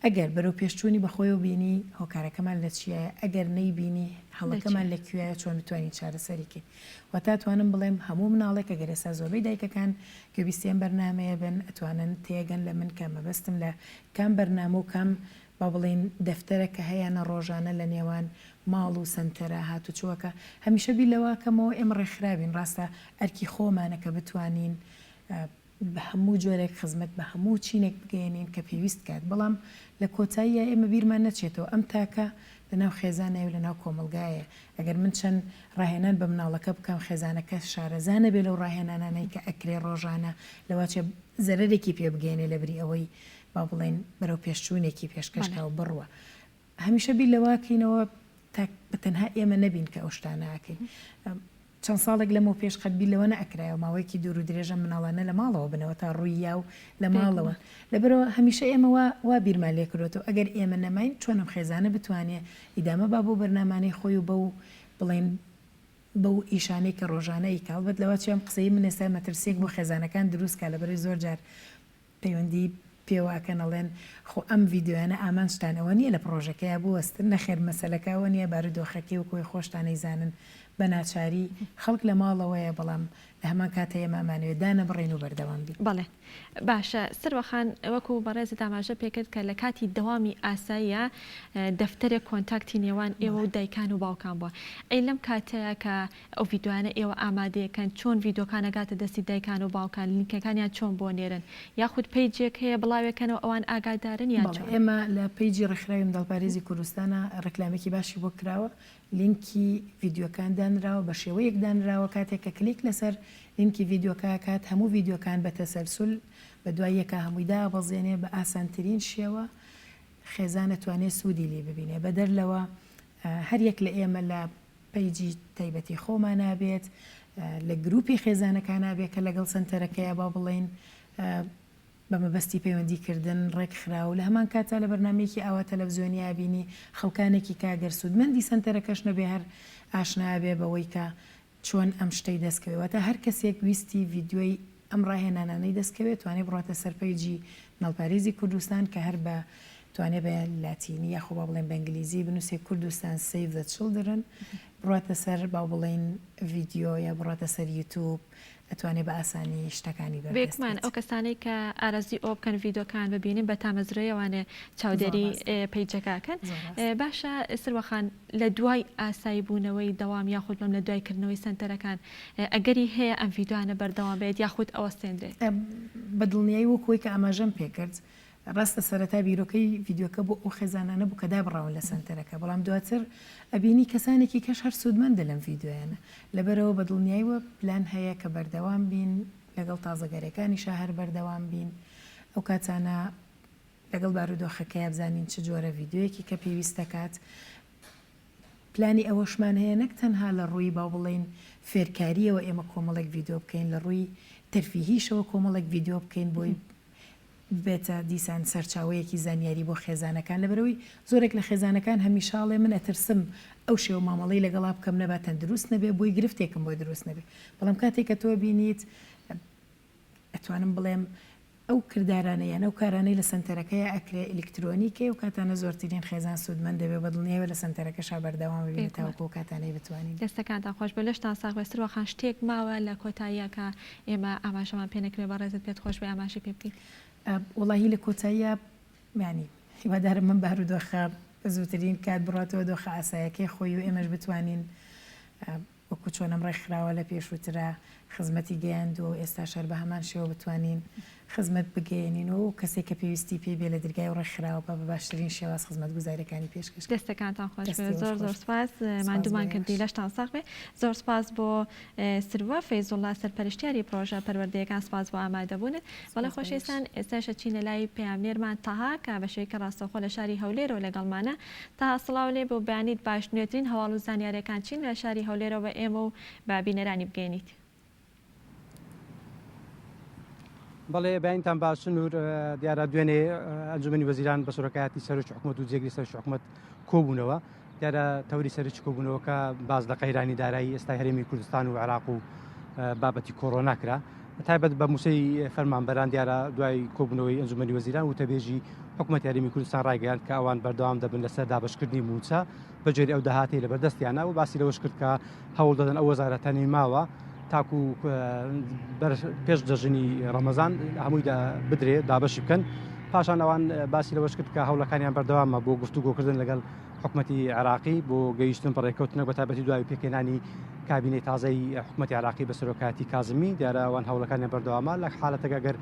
ئەگەر بەرەو پێشچوونی بەخۆیەوە بینی هۆکارەکەمان لە چیایە، ئەگەر نەیبینی هەڵەکەمان لە کوێیە چۆن بتوانین چارەسەری کەین. واتە ئەتوانم بڵێم هەموو مناڵێک ئەگەر ئێستا زۆربەی دایکەکان گوێبیستی ئەم بەرنامەیە بن ئەتوانن تێگەن لە من کە مەبەستم لە کام بەرنامە و کام با بڵێین دەفتەرە کە هەیانە ڕۆژانە لە نێوان ماڵ و سەنتەرە هاتوچۆکە هەمیشە بیر لەوە کەمەوە ئێمە ڕێکخراوین ڕاستە ئەرکی خۆمانە کە بتوانین بە هەموو جۆرێک خزمەت بە هەموو چینێک بگەیەنین کە پێویست کات، بەڵام لە کۆتاییا ئێمە بیرمان نەچێتەوە ئەم تاکە لە ناو خێزانایە و لە ناو کۆمەڵگایە، ئەگەر من چەند ڕاهێنان بە مناڵەکە بکەم خێزانەکە شارەزا نەبێ لەو ڕاهێنانانەی کە ئەکرێ ڕۆژانە لەواچێ زەرەرێکی پێ بگەیەنێ لەبری ئەوەی با بڵێین بەرەو پێشچوونێکی پێشکەش کا و بڕوا. هەمیشە بیر لەوە کەینەوە تا بە تەنها ئێمە نەبین کە ئەو شتانە ئەکەین. چەند ساڵێک لەمەو پێش قەت بیر لەوە نەئەکرایەوە ماوەیەکی دوور و درێژە مناڵانە لە ماڵەوە بنەوە تا ڕووی یا و لە ماڵەوەن. لەبەرئەوە هەمیشە ئێمە وا وا بیرمان لێ کردۆتەوە ئەگەر ئێمە نەماین چۆن ئەم خێزانە بتوانێ ئیدامە با بەو بەرنامانەی خۆی و بەو بڵێین بەو ئیشانەی کە ڕۆژانە ئەیکا. هەڵبەت لەوەچێ ئەم قسەی من ئێستا مەترسیەک بۆ خێزانەکان دروست کا لەبەرئەوەی زۆر جار پەیوەندی پێوە ئەکەن ئەڵێن خۆ ئەم ڤیدیۆیانە ئامانجتان ئەوە نیە لە پڕۆژەکەیا بوەستن نەخێر مەسەلەکە ئەوە نیە بارودۆخەکەی وەک ئەوەی خۆشتان ئەیزانن بە ناچاری خەڵک لە ماڵەوەیە بەڵام لە هەمان کاتا ئێمە ئەمانەوێ دانەبڕێین و بەردەوام بین. بەڵێ باشە سروە خان وەکو بەڕێزت ئاماژە پێکرد کە لە کاتی دەوامی ئاساییا دەفتەرێک کۆنتاکتی نێوان ئێوە و دایکان و باوکان بووە ئەی لەم کاتەیا کە ئەو ڤیدۆیانە ئێوە ئامادەیەکەن چۆن ڤیدۆکان ئەگاتە دەستی دایکان و باوکان لینکەکانیان چۆن بۆ نێرن یاخود پەیجێک هەیە بڵاوێکەنەوە ئەوان ئاگادارن یان بەڵێ چۆن؟ ئێمە لە پەیجی ڕێکخراوی منداڵپارێزی کوردستانا ڕێکلامێکی باشی بۆ کراوە لینکی ڤیدیۆکان دانراوە بە شێوەیەک دانراوە کاتێک کە کلیک لەسەر لینکی ڤیدیۆکە ئەکات هەموو ڤیدیۆکان بە تەسەلسول بە دوای یەکا هەمووی دائەبەزێنێ بە ئاسانترین شێوە خێزان ئەتوانێ سوودی لێ ببینێ بەدەر لەوە هەر یەک لە ئێمە لە پەیجی تایبەتی خۆمانا بێت، لە گروپی خێزانەکانا بێت کە لەگەڵ سەنتەرەکەیا با بڵێین بە مەبەستی پەیوەندی کردن ڕێکخرا و لە هەمان کاتا لە بەرنامەیەکی ئاوا تەلەفزیۆنیا بینی خەڵکانێکی کە گەر سوودمەندی سەنتەرەکەش نەبێ هەر ئاشنا بێ بەوەی کە چۆن ئەم شتەی دەست کەوێ واتە هەر کەسێک ویستی ڤیدیۆی ئەم ڕاهێنانانەی دەست کەوێ توانێ بڕواتە سەر پەیجی مناڵپارێزی کوردستان کە هەر بە توانێ بە لاتینی یاخۆ با بڵێن بە ئینگلیزی بنووسێ کوردستان Save the Children بڕواتە سەر با بڵێین ڤیدیۆ یا بڕواتە سەر یوتوب ئەتوانێ بە ئاسانی شتەکانی بەردەست بێگومان بێت. ئەو کەسانەی کە ئارەزووی ئەوە بکەن ڤیدۆکان ببینن بە تامەزرۆیەوانێ زۆر چاودێری ڕاستە. پەیجەکە ئەکەن. زۆر ڕاستە. باشە سروە خان لە دوای ئاسایی بوونەوەی دەوام یاخود بڵێم لە دوای کردنەوەی سەنتەرەکان ئەگەری هەیە ئەم ڤیدۆیانە بەردەوام بێت یاخود ئەوەستێنرێت؟ بە دڵنیایی وەکو ئەوەی کە ئاماژەم پێکرد ڕاستە سەرەتا بیرۆکەی ڤیدیۆکە بۆ ئەو خێزانانە بوو کە دابڕاون لە سەنتەرەکە، بەڵام دواتر ئەبینی کەسانێکی کەش هەر سوودمەندە لەم ڤیدیۆیانە، لەبەرئەوە بە دڵنیایوە پلان هەیە کە بەردەوام بین، لەگەڵ تازەگەرێکانیشا هەر بەردەوام بین، ئەو کاتانە لەگەڵ بارودۆخەکەیا بزانین چ جۆرە ڤیدیۆیەکی کە پێویست دەکات. پلانی ئەوەشمان هەیە نەک تەنها لە ڕووی با بڵێین فێرکارییەوە ئێمە کۆمەڵێک ڤیدیۆ بکەین، لە ڕووی تەرفیهیشەوە کۆمەڵێک ڤیدیۆ بکەین بۆی ببێتە دیسان سەرچاوەیەکی زانیاری بۆ خێزانەکان لەبەرئەوەی زۆرێک لە خێزانەکان هەمیشە ئەڵێ من ئەترسم ئەو شێوە مامەڵەی لەگەڵا بکەم نەبا تەندروست نەبێ بۆی گرفتێکم بۆ دروست نەبێ بەڵام کاتێک کە تۆ بینیت ئەتوانم بڵێم. ئەو کردارانە یان ئەو کارانەی لە سەنتەرەکەیا ئەکرێ ئیلکترۆنیکەی ئەو کاتانە زۆرترین خێزان سوودمەند دەبێ و بە دڵنیایەوە لە سەنتەرەکەشا بەردەوام ئەبین بێگومان. تاوەکو ئەو کاتانەی بتوانین. دەستەکانتان خۆش بێ لەشتان ساغ بێ سروە خان شتێک ماوە لە کۆتاییا کە ئێمە ئاماژەمان پێ نەکرێ بەڕێزت پێت خۆش بێ ئاماژەی پێ بکەیت. وەڵاهی لە کۆتاییا یانی هیوادارم ئەم بارودۆخە بە زووترین کات بڕاتەوە دۆخە ئاسایەکەی خۆی و ئێمەش بتوانین وەکو چۆن ئەم ڕێکخراوە لە پێشووترا خزمەتی گەیاندووە و ئێستاش هەر بە هەمان شێوە بتوانین خزمەت بگەیەنین و ئەو کەسەی کە پێویستی پێی بێ لە درگای ئەو ڕێکخراوە بە باشترین شێواز خزمەتگوزاریەکانی پێشکەش کەین. دەستەکانتان خۆش دەستی بێ ئێوەش زۆر زۆر خۆش. سپاس سپاس بۆ ماندوومان کردی ئێوەش. لەشتان ساغ بێ زۆر سپاس بۆ سروە فەیزوڵا سەرپەرشتیاری پڕۆژە پەروەردەیەکان سپاس بۆ ئامادەبوونت بەڵێ سپاس بۆ ئێوەش. خۆشەویستان ئێستاش ئەچینە لای پەیامنێرمان تەها کە بە شێوەیەکی ڕاستەوخۆ لە شاری هەولێرەوە لەگەڵمانە تەها سڵاو لێ بێ و بەیانیت باش نوێترین هەواڵ و زانیاریەکان چین لە شاری هەولێرەوە بە ئێمە و بە بینەرانی بگەیەنیت؟ بەڵێ بەینتان باش سنوور دیارە دوێنێ ئەنجومەنی وەزیران بە سەرۆکایەتی سەرۆکی حکومەت و جێگری سەرۆکی حکومەت کۆبوونەوە دیارە تەوری سەرەکی کۆبوونەوەکە باس لە قەیرانی دارایی ئێستای هەرێمی کوردستان و عێراق و بابەتی کۆرۆنا کرا تایبەت بە مووچەی فەرمانبەران دیارە دوای کۆبوونەوەی ئەنجومەنی وەزیران وتەبێژی حکوومەتی هەرێمی کوردستان ڕایگەیاند کە ئەوان بەردەوام دەبن لەسەر دابەشکردنی مووچە بە جۆری ئەو داهاتەی لەبەردەستیانە و باسی لەوەش کرد کە هەوڵ دەدەن ئەو وەزارەتانەی ماوە تاکو پێش جەژنی ڕەمەزان هەمووی بدرێ دابەشی بکەن پاشان ئەوان باسی لەوەش کرد کە هەوڵەکانیان بەردەوامە بۆ گفتوگۆکردن لەگەڵ حکومەتی عێراقی بۆ گەیشتن بە ڕێککەوتنێک بە تایبەتی دوای پێکهێنانی کابینەی تازەی حکومەتی عێراقی بە سەرۆکایەتی کازمی دیارە ئەوان هەوڵەکانیان بەردەوامە لە حالەتێک ئەگەر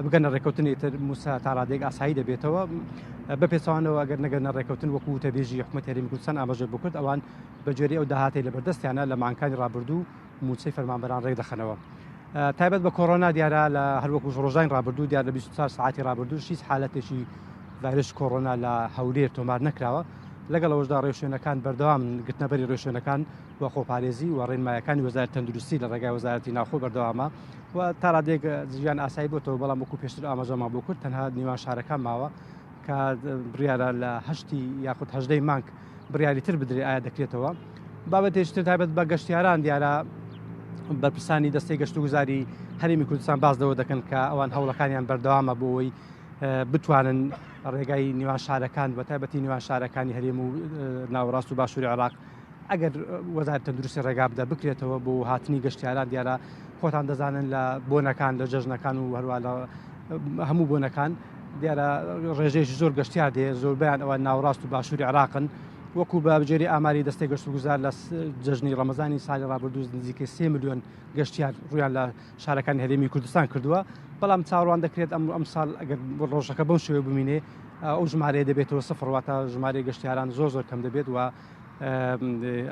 بگەنە ڕێککەوتنی تر موسا تا ڕادەیەک ئاسایی دەبێتەوە بە پێچەوانەوە ئەگەر نەگەنە ڕێککەوتن وەکو وتەبێژی حکومەتی هەرێمی کوردستان ئاماژەی بۆ کرد ئەوان بە گوێرەی ئەو داهاتەی لەبەردەستیانە لە مانگەکانی ڕابردوو مووچەی فەرمانبەران ڕێکدەخەنەوە. تایبەت بە کۆرۆنا دیارە لە هەروەکو ڕۆژانی ڕابردوو دیار لە 24 ساعتی ڕابردوو هیچ حالەتێکی ڤایرۆسی کۆرۆنا لە هەولێر تۆمار نەکراوە لەگەڵ ئەوەشدا ڕێوشوێنەکان بەردەوام گرتنەبەری ڕێوشوێنەکان و خۆپارێزی و ڕێنمایەکانی وەزارەتی تەندروستی لە ڕێگای وەزارەتی ناوخۆ بەردەوامە و تا ڕادەیەک ژیان ئاسایی بۆتەوە بەڵام وەکو پێشتر ئاماژەمان بۆ کرد تەنها نێوان شارەکان ماوە کە بڕیارە لە هەشتی یاخود هەژدەی مانگ بڕیاری تر بدرێ ئایا دەکرێتەوە بابەتێکی تر تایبەت بە گەشتیاران دیارە بەرپرسانی دەستەی گەشتوگوزاری هەرێمی کوردستان باس لەوە دەکەن کە ئەوان هەوڵەکانیان بەردەوامە بۆ ئەوەی بتوانن ڕێگای نێوان شارەکان بە تایبەتی نێوان شارەکانی هەرێم و ناوەڕاست و باشووری عێراق ئەگەر وەزارەتی تەندروستی ڕێگا بدە بکرێتەوە بۆ هاتنی گەشتیاران دیارە خۆتان دەزانن لە بۆنەکان لە جەژنەکان و هەروە لە هەموو بۆنەکان دیارە ڕێژەیەکی زۆر گەشتیار دێ زۆربیان ئەوە ناوەڕاست و باشووری عێراقن وەکو بە بجێری ئاماری دەستەی گەشتوگوزار لە جەژنی ڕەمەزانی ساڵی ڕابردوو نزیکەی سێ ملیۆن گەشتیار ڕویان لە شارەکانی هەرێمی کوردستان کردووە بەڵام چاوەڕوان دەکرێت ئەم ئەم ساڵ ئەگەر ڕۆژەکە بەم شێوە بمینێ ئەو ژمارەیە دەبێتەوە سفر واتە ژمارەی گەشتیاران زۆر زۆر کەم دەبێت و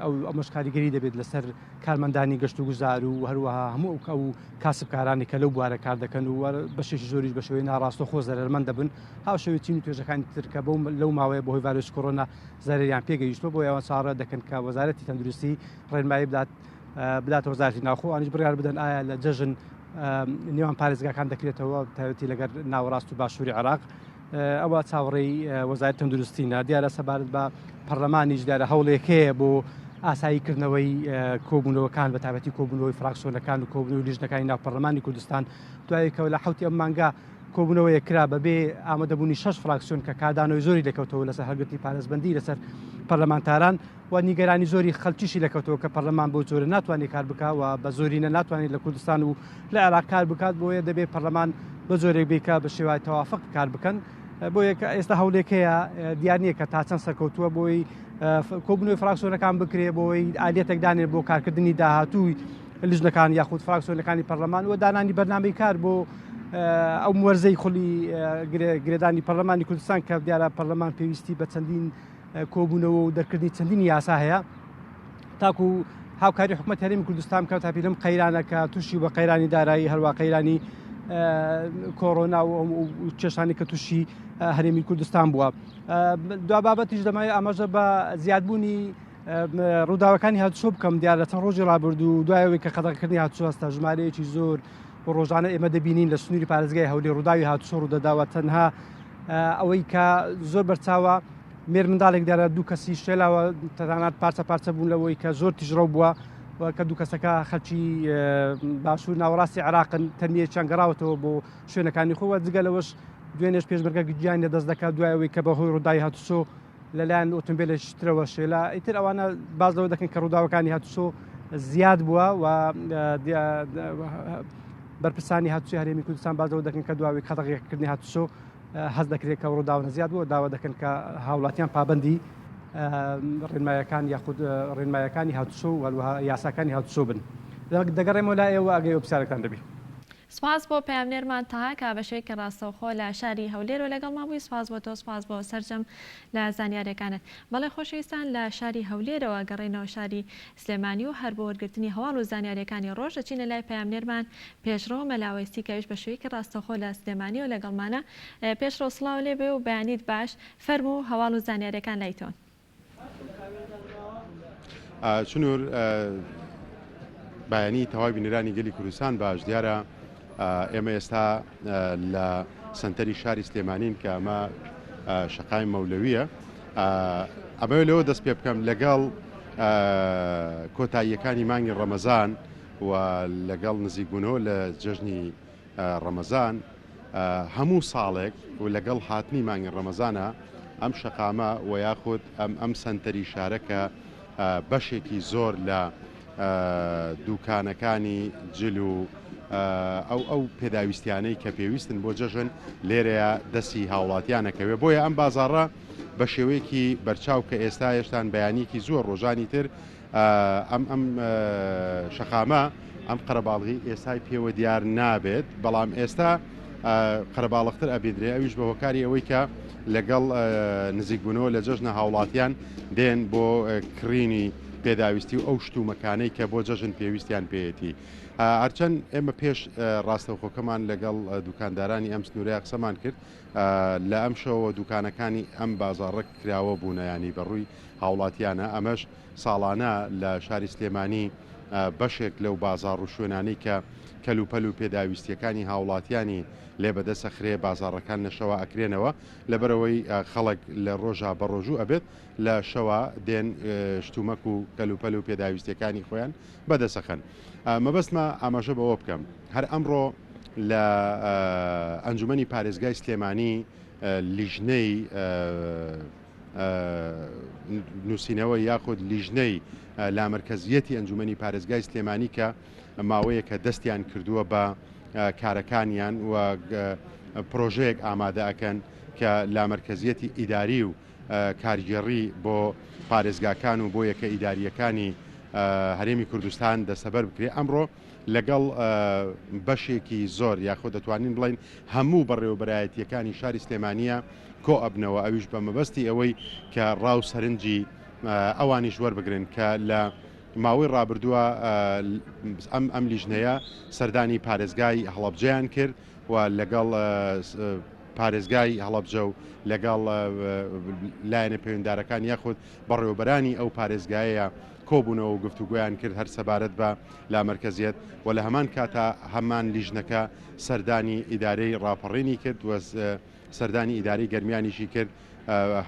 ئەو ئەمەش کاریگەری دەبێت لەسەر کارمەندانی گەشت و گوزار و هەروەها هەموو ئەو کاسبکارانی کە لەو بوارە کار دەکەن و بەشێکی زۆریش بە شێوەی ناڕاستەوخۆ زەرەرمەند دەبن هاوشێوەی چین و توێژەکانی تر کە بەو لەو ماوەیە بەهۆی ڤایرۆسی کۆرۆنا زەرەریان پێگەیشتووە بۆیە ئەوان چاوەڕێ دەکەن کە وەزارەتی تەندروستی ڕێنمایی بدات بداتە وەزارەتی ناوخۆ ئەوانیش بڕیار بدەن ئایا لە جەژن نێوان پارێزگاکان دەکرێتەوە تایبەتی لەگەر ناوەڕاست و باشووری عێراق ئەوە چاوەڕێی وەزارەتی تەندروستینە. دیارە سەبارەت بە پەرلەمانیش دیارە هەوڵێک هەیە بۆ ئاساییکردنەوەی کۆبوونەوەکان بە تایبەتی کۆبوونەوەی فراکسیۆنەکان و کۆبوونەوەی لیژنەکانی ناو پەرلەمانی کوردستان دوای کە لە حوتی ئەم مانگە کۆبوونەوەیەک کرا بەبێ ئامادەبوونی شەش فراکسیۆن کە کاردانەوەی زۆری لێکەوتەوە لەسەر هەڵگرتنی پارێزبەندی لەسەر پەرلەمانتاران و نیگەرانی زۆری خەلکیشی لەکەوتەوە کە پەرلەمان بەو جۆرە ناتوانێت کار بکا و بە زۆرینە ناتوانێت لە کوردستان و لە عێراق کار بکات بۆیە دەبێت پەرلەمان بە جۆرێک بێت کە بە شێوای تەوافق کار بکەن بۆیە کە ئێستا هەولێک هەیە دیار نییە کە تا چەند سەرکەوتووە بۆی کۆبوونەوەی فراکسیۆنەکان بکرێ بۆی ئالیەتێک دانێت بۆ کارکردنی داهاتووی لیژنەکان یاخود فراکسیۆنەکانی پەرلەمان و دانانی بەرنامەی کار بۆ ئەو وەرزەی خولی گرێدانی پەرلەمانی کوردستان کە دیارە پەرلەمان پێویستی بە چەندین کۆبوونەوە و دەرکردنی چەندین یاسا هەیە تاکو هاوکاری حکومەت هەرێمی کوردستان بکات تا لەم قەیرانە کە تووشی بە قەیرانی دارایی هەروە قەیرانی کۆرۆنا و کێشانی کە تووشی هەرێمی کوردستان بووە دوا بابەتیش دەمای ئاماژە بە زیادبوونی ڕووداوەکانی هاتوچۆ بکەم دیار لە چەند ڕۆژی ڕابردوو دوایەوەی کە قەدەغەکردنی هاتوچۆ هەستا ژمارەیەکی زۆر و ڕۆژانە ئێمە دەبینین لە سنووری پارێزگای هەولێر ڕووداوی هاتوچۆ ڕوودەداوە تەنها ئەوەی کە زۆر بەرچاوە مێرمنداڵێک دیارە دوو کەسی شێلاوە تەنانەت پارچە پارچە بوون لەوەی کە زۆر تیژڕەو بووە. کە دوو کەسەکە خەلکی باشوور ناوەڕاستی عێراقن تەرمیەکیان گەڕاوەتەوە بۆ شوێنەکانی خۆ و جگە لەوەش دوێنێش پێشمەرگە گیانی لەدەست دەکات دوای ئەوەی کە بەهۆی ڕووداوی هاتوچۆ لەلایەن ئۆتۆمبیلێکی ترەوە شێلا ئیتر ئەوانە باز لەوە دەکەن کە ڕووداوەکانی هاتوچۆ زیاد بووە و بەرپرسانی هاتوچۆی هەرێمی کوردستان باز لەوە دەکەن کە دواوی قەدەغەکردنی هاتوچۆ هەست دەکرێت کە ڕووداوە زیاد بووە داوا دەکەن کە هاوڵاتیان پابندی ڕێنمایەکان یاخود ڕێنمایەکانی هاتوچۆ و هەروەها یاساکانی هاتوچۆ بن دەگەڕێمەوە لای ئێوە ئەگەر ئێوە پرسیارێکتان دەبی. سوپاس بۆ پەیامنێرمان تەها کە بە شێوەیەکی ڕاستەوخۆ لە شاری هەولێرەوە لەگەڵمان بووی سوپاس بۆ تۆ سوپاس بۆ سەرجەم لە زانیاریەکانت. بەڵێ خۆشەویستان لە شاری هەولێرەوە گەڕێینەوە شاری سلێمانی و هەر بۆ وەرگرتنی هەواڵ و زانیاریەکانی ڕۆژ دەچینە لای پەیامنێرمان پێشڕەو مەلا وەیسی کە ئەویش بە شێوەیەکی ڕاستەوخۆ لە سلێمانیەوە لەگەڵمانە. پێشڕەو سڵاو لێ بێ و بەیانیت باش فەرموو هەواڵ و زانیاریەکان لای تۆن. چنور بەیانی تەواوی بینەرانی گەلی کوردستان باش دیارە ئێمە ئێستا لە سنتەری شاری سلێمانین کە ئەمە شەقامی مەولەویە ئەمەوێ لەوە دەست پێ بکەم لەگەڵ کۆتاییەکانی مانگی ڕەمەزان و لەگەڵ نزیکبوونەوە لە جەژنی ڕەمەزان هەموو ساڵێک و لەگەڵ هاتنی مانگی ڕەمەزانە ئەم شەقامە و یاخود ئەم ئەم سەنتەری شارە کە بەشێکی زۆر لە دوکانەکانی جل و ئەو ئەو پێداویستیانەی کە پێویستن بۆ جەژن لێرەیە دەستی هاوڵاتیانەکەوێ بۆیە ئەم بازاڕە بە شێوەیەکی بەرچاو کە ئێستا هێشتان بەیانیەکی زووە ڕۆژانی تر ئەم ئەم شەقامە ئەم قەرەباڵغی ئێستای پێوە دیار نابێت، بەڵام ئێستا قەرەباڵغتر ئەبیندرێ ئەویش بە هۆکاری ئەوەی کە لەگەڵ نزیکبوونەوە لە جەژنە هاوڵاتیان دێن بۆ کڕینی پێداویستی و ئەو شتومەکانەی کە بۆ جەژن پێویستیان پێیەتی. هەرچەند ئێمە پێش ڕاستەوخۆکەمان لەگەڵ دوکاندارانی ئەم سنوورەیە قسەمان کرد لە ئەمشەوە دوکانەکانی ئەم بازاڕە کراوە بوونە ینی بەڕووی هاوڵاتیانە ئەمەش ساڵانە لە شاری سلێمانی بەشێک لەو بازاڕ و شوێنانەی کە کەلوپەل و پێداویستییەکانی هاوڵاتیانی لێ بەدەست ئەخرێ بازاڕەکان لە شەوا ئەکرێنەوە لەبەرئەوەی خەڵک لە ڕۆژا بەڕۆژوو ئەبێت لە شەوا دێن شتومەک و کەلوپەل و پێداویستییەکانی خۆیان بەدەست ئەخەن. مەبەستمە ئاماژە بەوە بکەم هەر ئەمڕۆ لە ئەنجومەنی پارێزگای سلێمانی لیژنەی نووسینەوە یاخود لیژنەی لامەرکەزیەتی ئەنجومەنی پارێزگای سلێمانی کە ماوەیەکە دەستیان کردووە بە کارەکانیان و پرۆژەیەک ئامادە ئەکەن کە لامەرکەزیەتی ئیداری و کارگێڕی بۆ پارێزگاکان و بۆ یەکە ئیدارییەکانی هەرێمی کوردستان دەستەبەر بکرێ ئەمڕۆ لەگەڵ بەشێکی زۆر یاخود دەتوانین بڵین هەموو بەڕێوەبەرایەتییەکانی شاری سلێمانییە کۆ ئەبنەوە ئەویش بە مەبەستی ئەوەی کە ڕا و سەرنجی ئەوانیش وەربگرن کە لە ماوەی ڕابردووە ئەم ئەم لیژنەیە سەردانی پارێزگای هەڵەبجەیان کرد و لەگەڵ پارێزگای هەڵەبجە و لەگەڵ لایەنە پەیوەندارەکان یاخود بەڕێوەبەرانی ئەو پارێزگایە کۆبوونەوە و گفتوگۆیان کرد هەر سەبارەت بە لامەرکەزیەت و لە هەمان کاتا هەمان لیژنەکە سەردانی ئیدارەی ڕاپەڕینی کرد و سەردانی ئیدارەی گەرمیانیشی کرد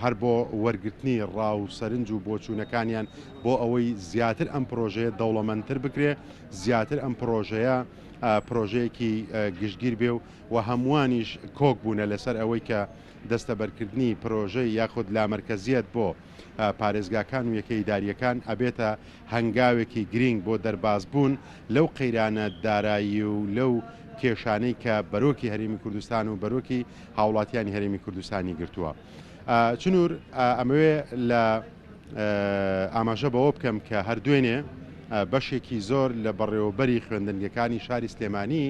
هەر بۆ وەرگرتنی ڕا و سەرنج و بۆچوونەکانیان بۆ ئەوەی زیاتر ئەم پرۆژەیە دەوڵەمەندتر بکرێ زیاتر ئەم پرۆژەیە پرۆژەیەکی گشتگیر بێ و و هەمووانیش کۆک بوونە لەسەر ئەوەی کە دەستەبەرکردنی پرۆژەی یاخود لامەرکەزیەت بۆ پارێزگاکان و یەکە ئیدارییەکان ئەبێتە هەنگاوێکی گرینگ بۆ دەربازبوون لەو قەیرانە دارایی و لەو کێشانەی کە بەرۆکی هەرێمی کوردستان و بەرۆکی هاوڵاتیانی هەرێمی کوردستانی گرتووە. چنور ئەمەوێ لە ئاماژە بەوە بکەم کە هەر دوێنێ بەشێکی زۆر لە بەڕێوەبەری خوێندنگەکانی شاری سلێمانی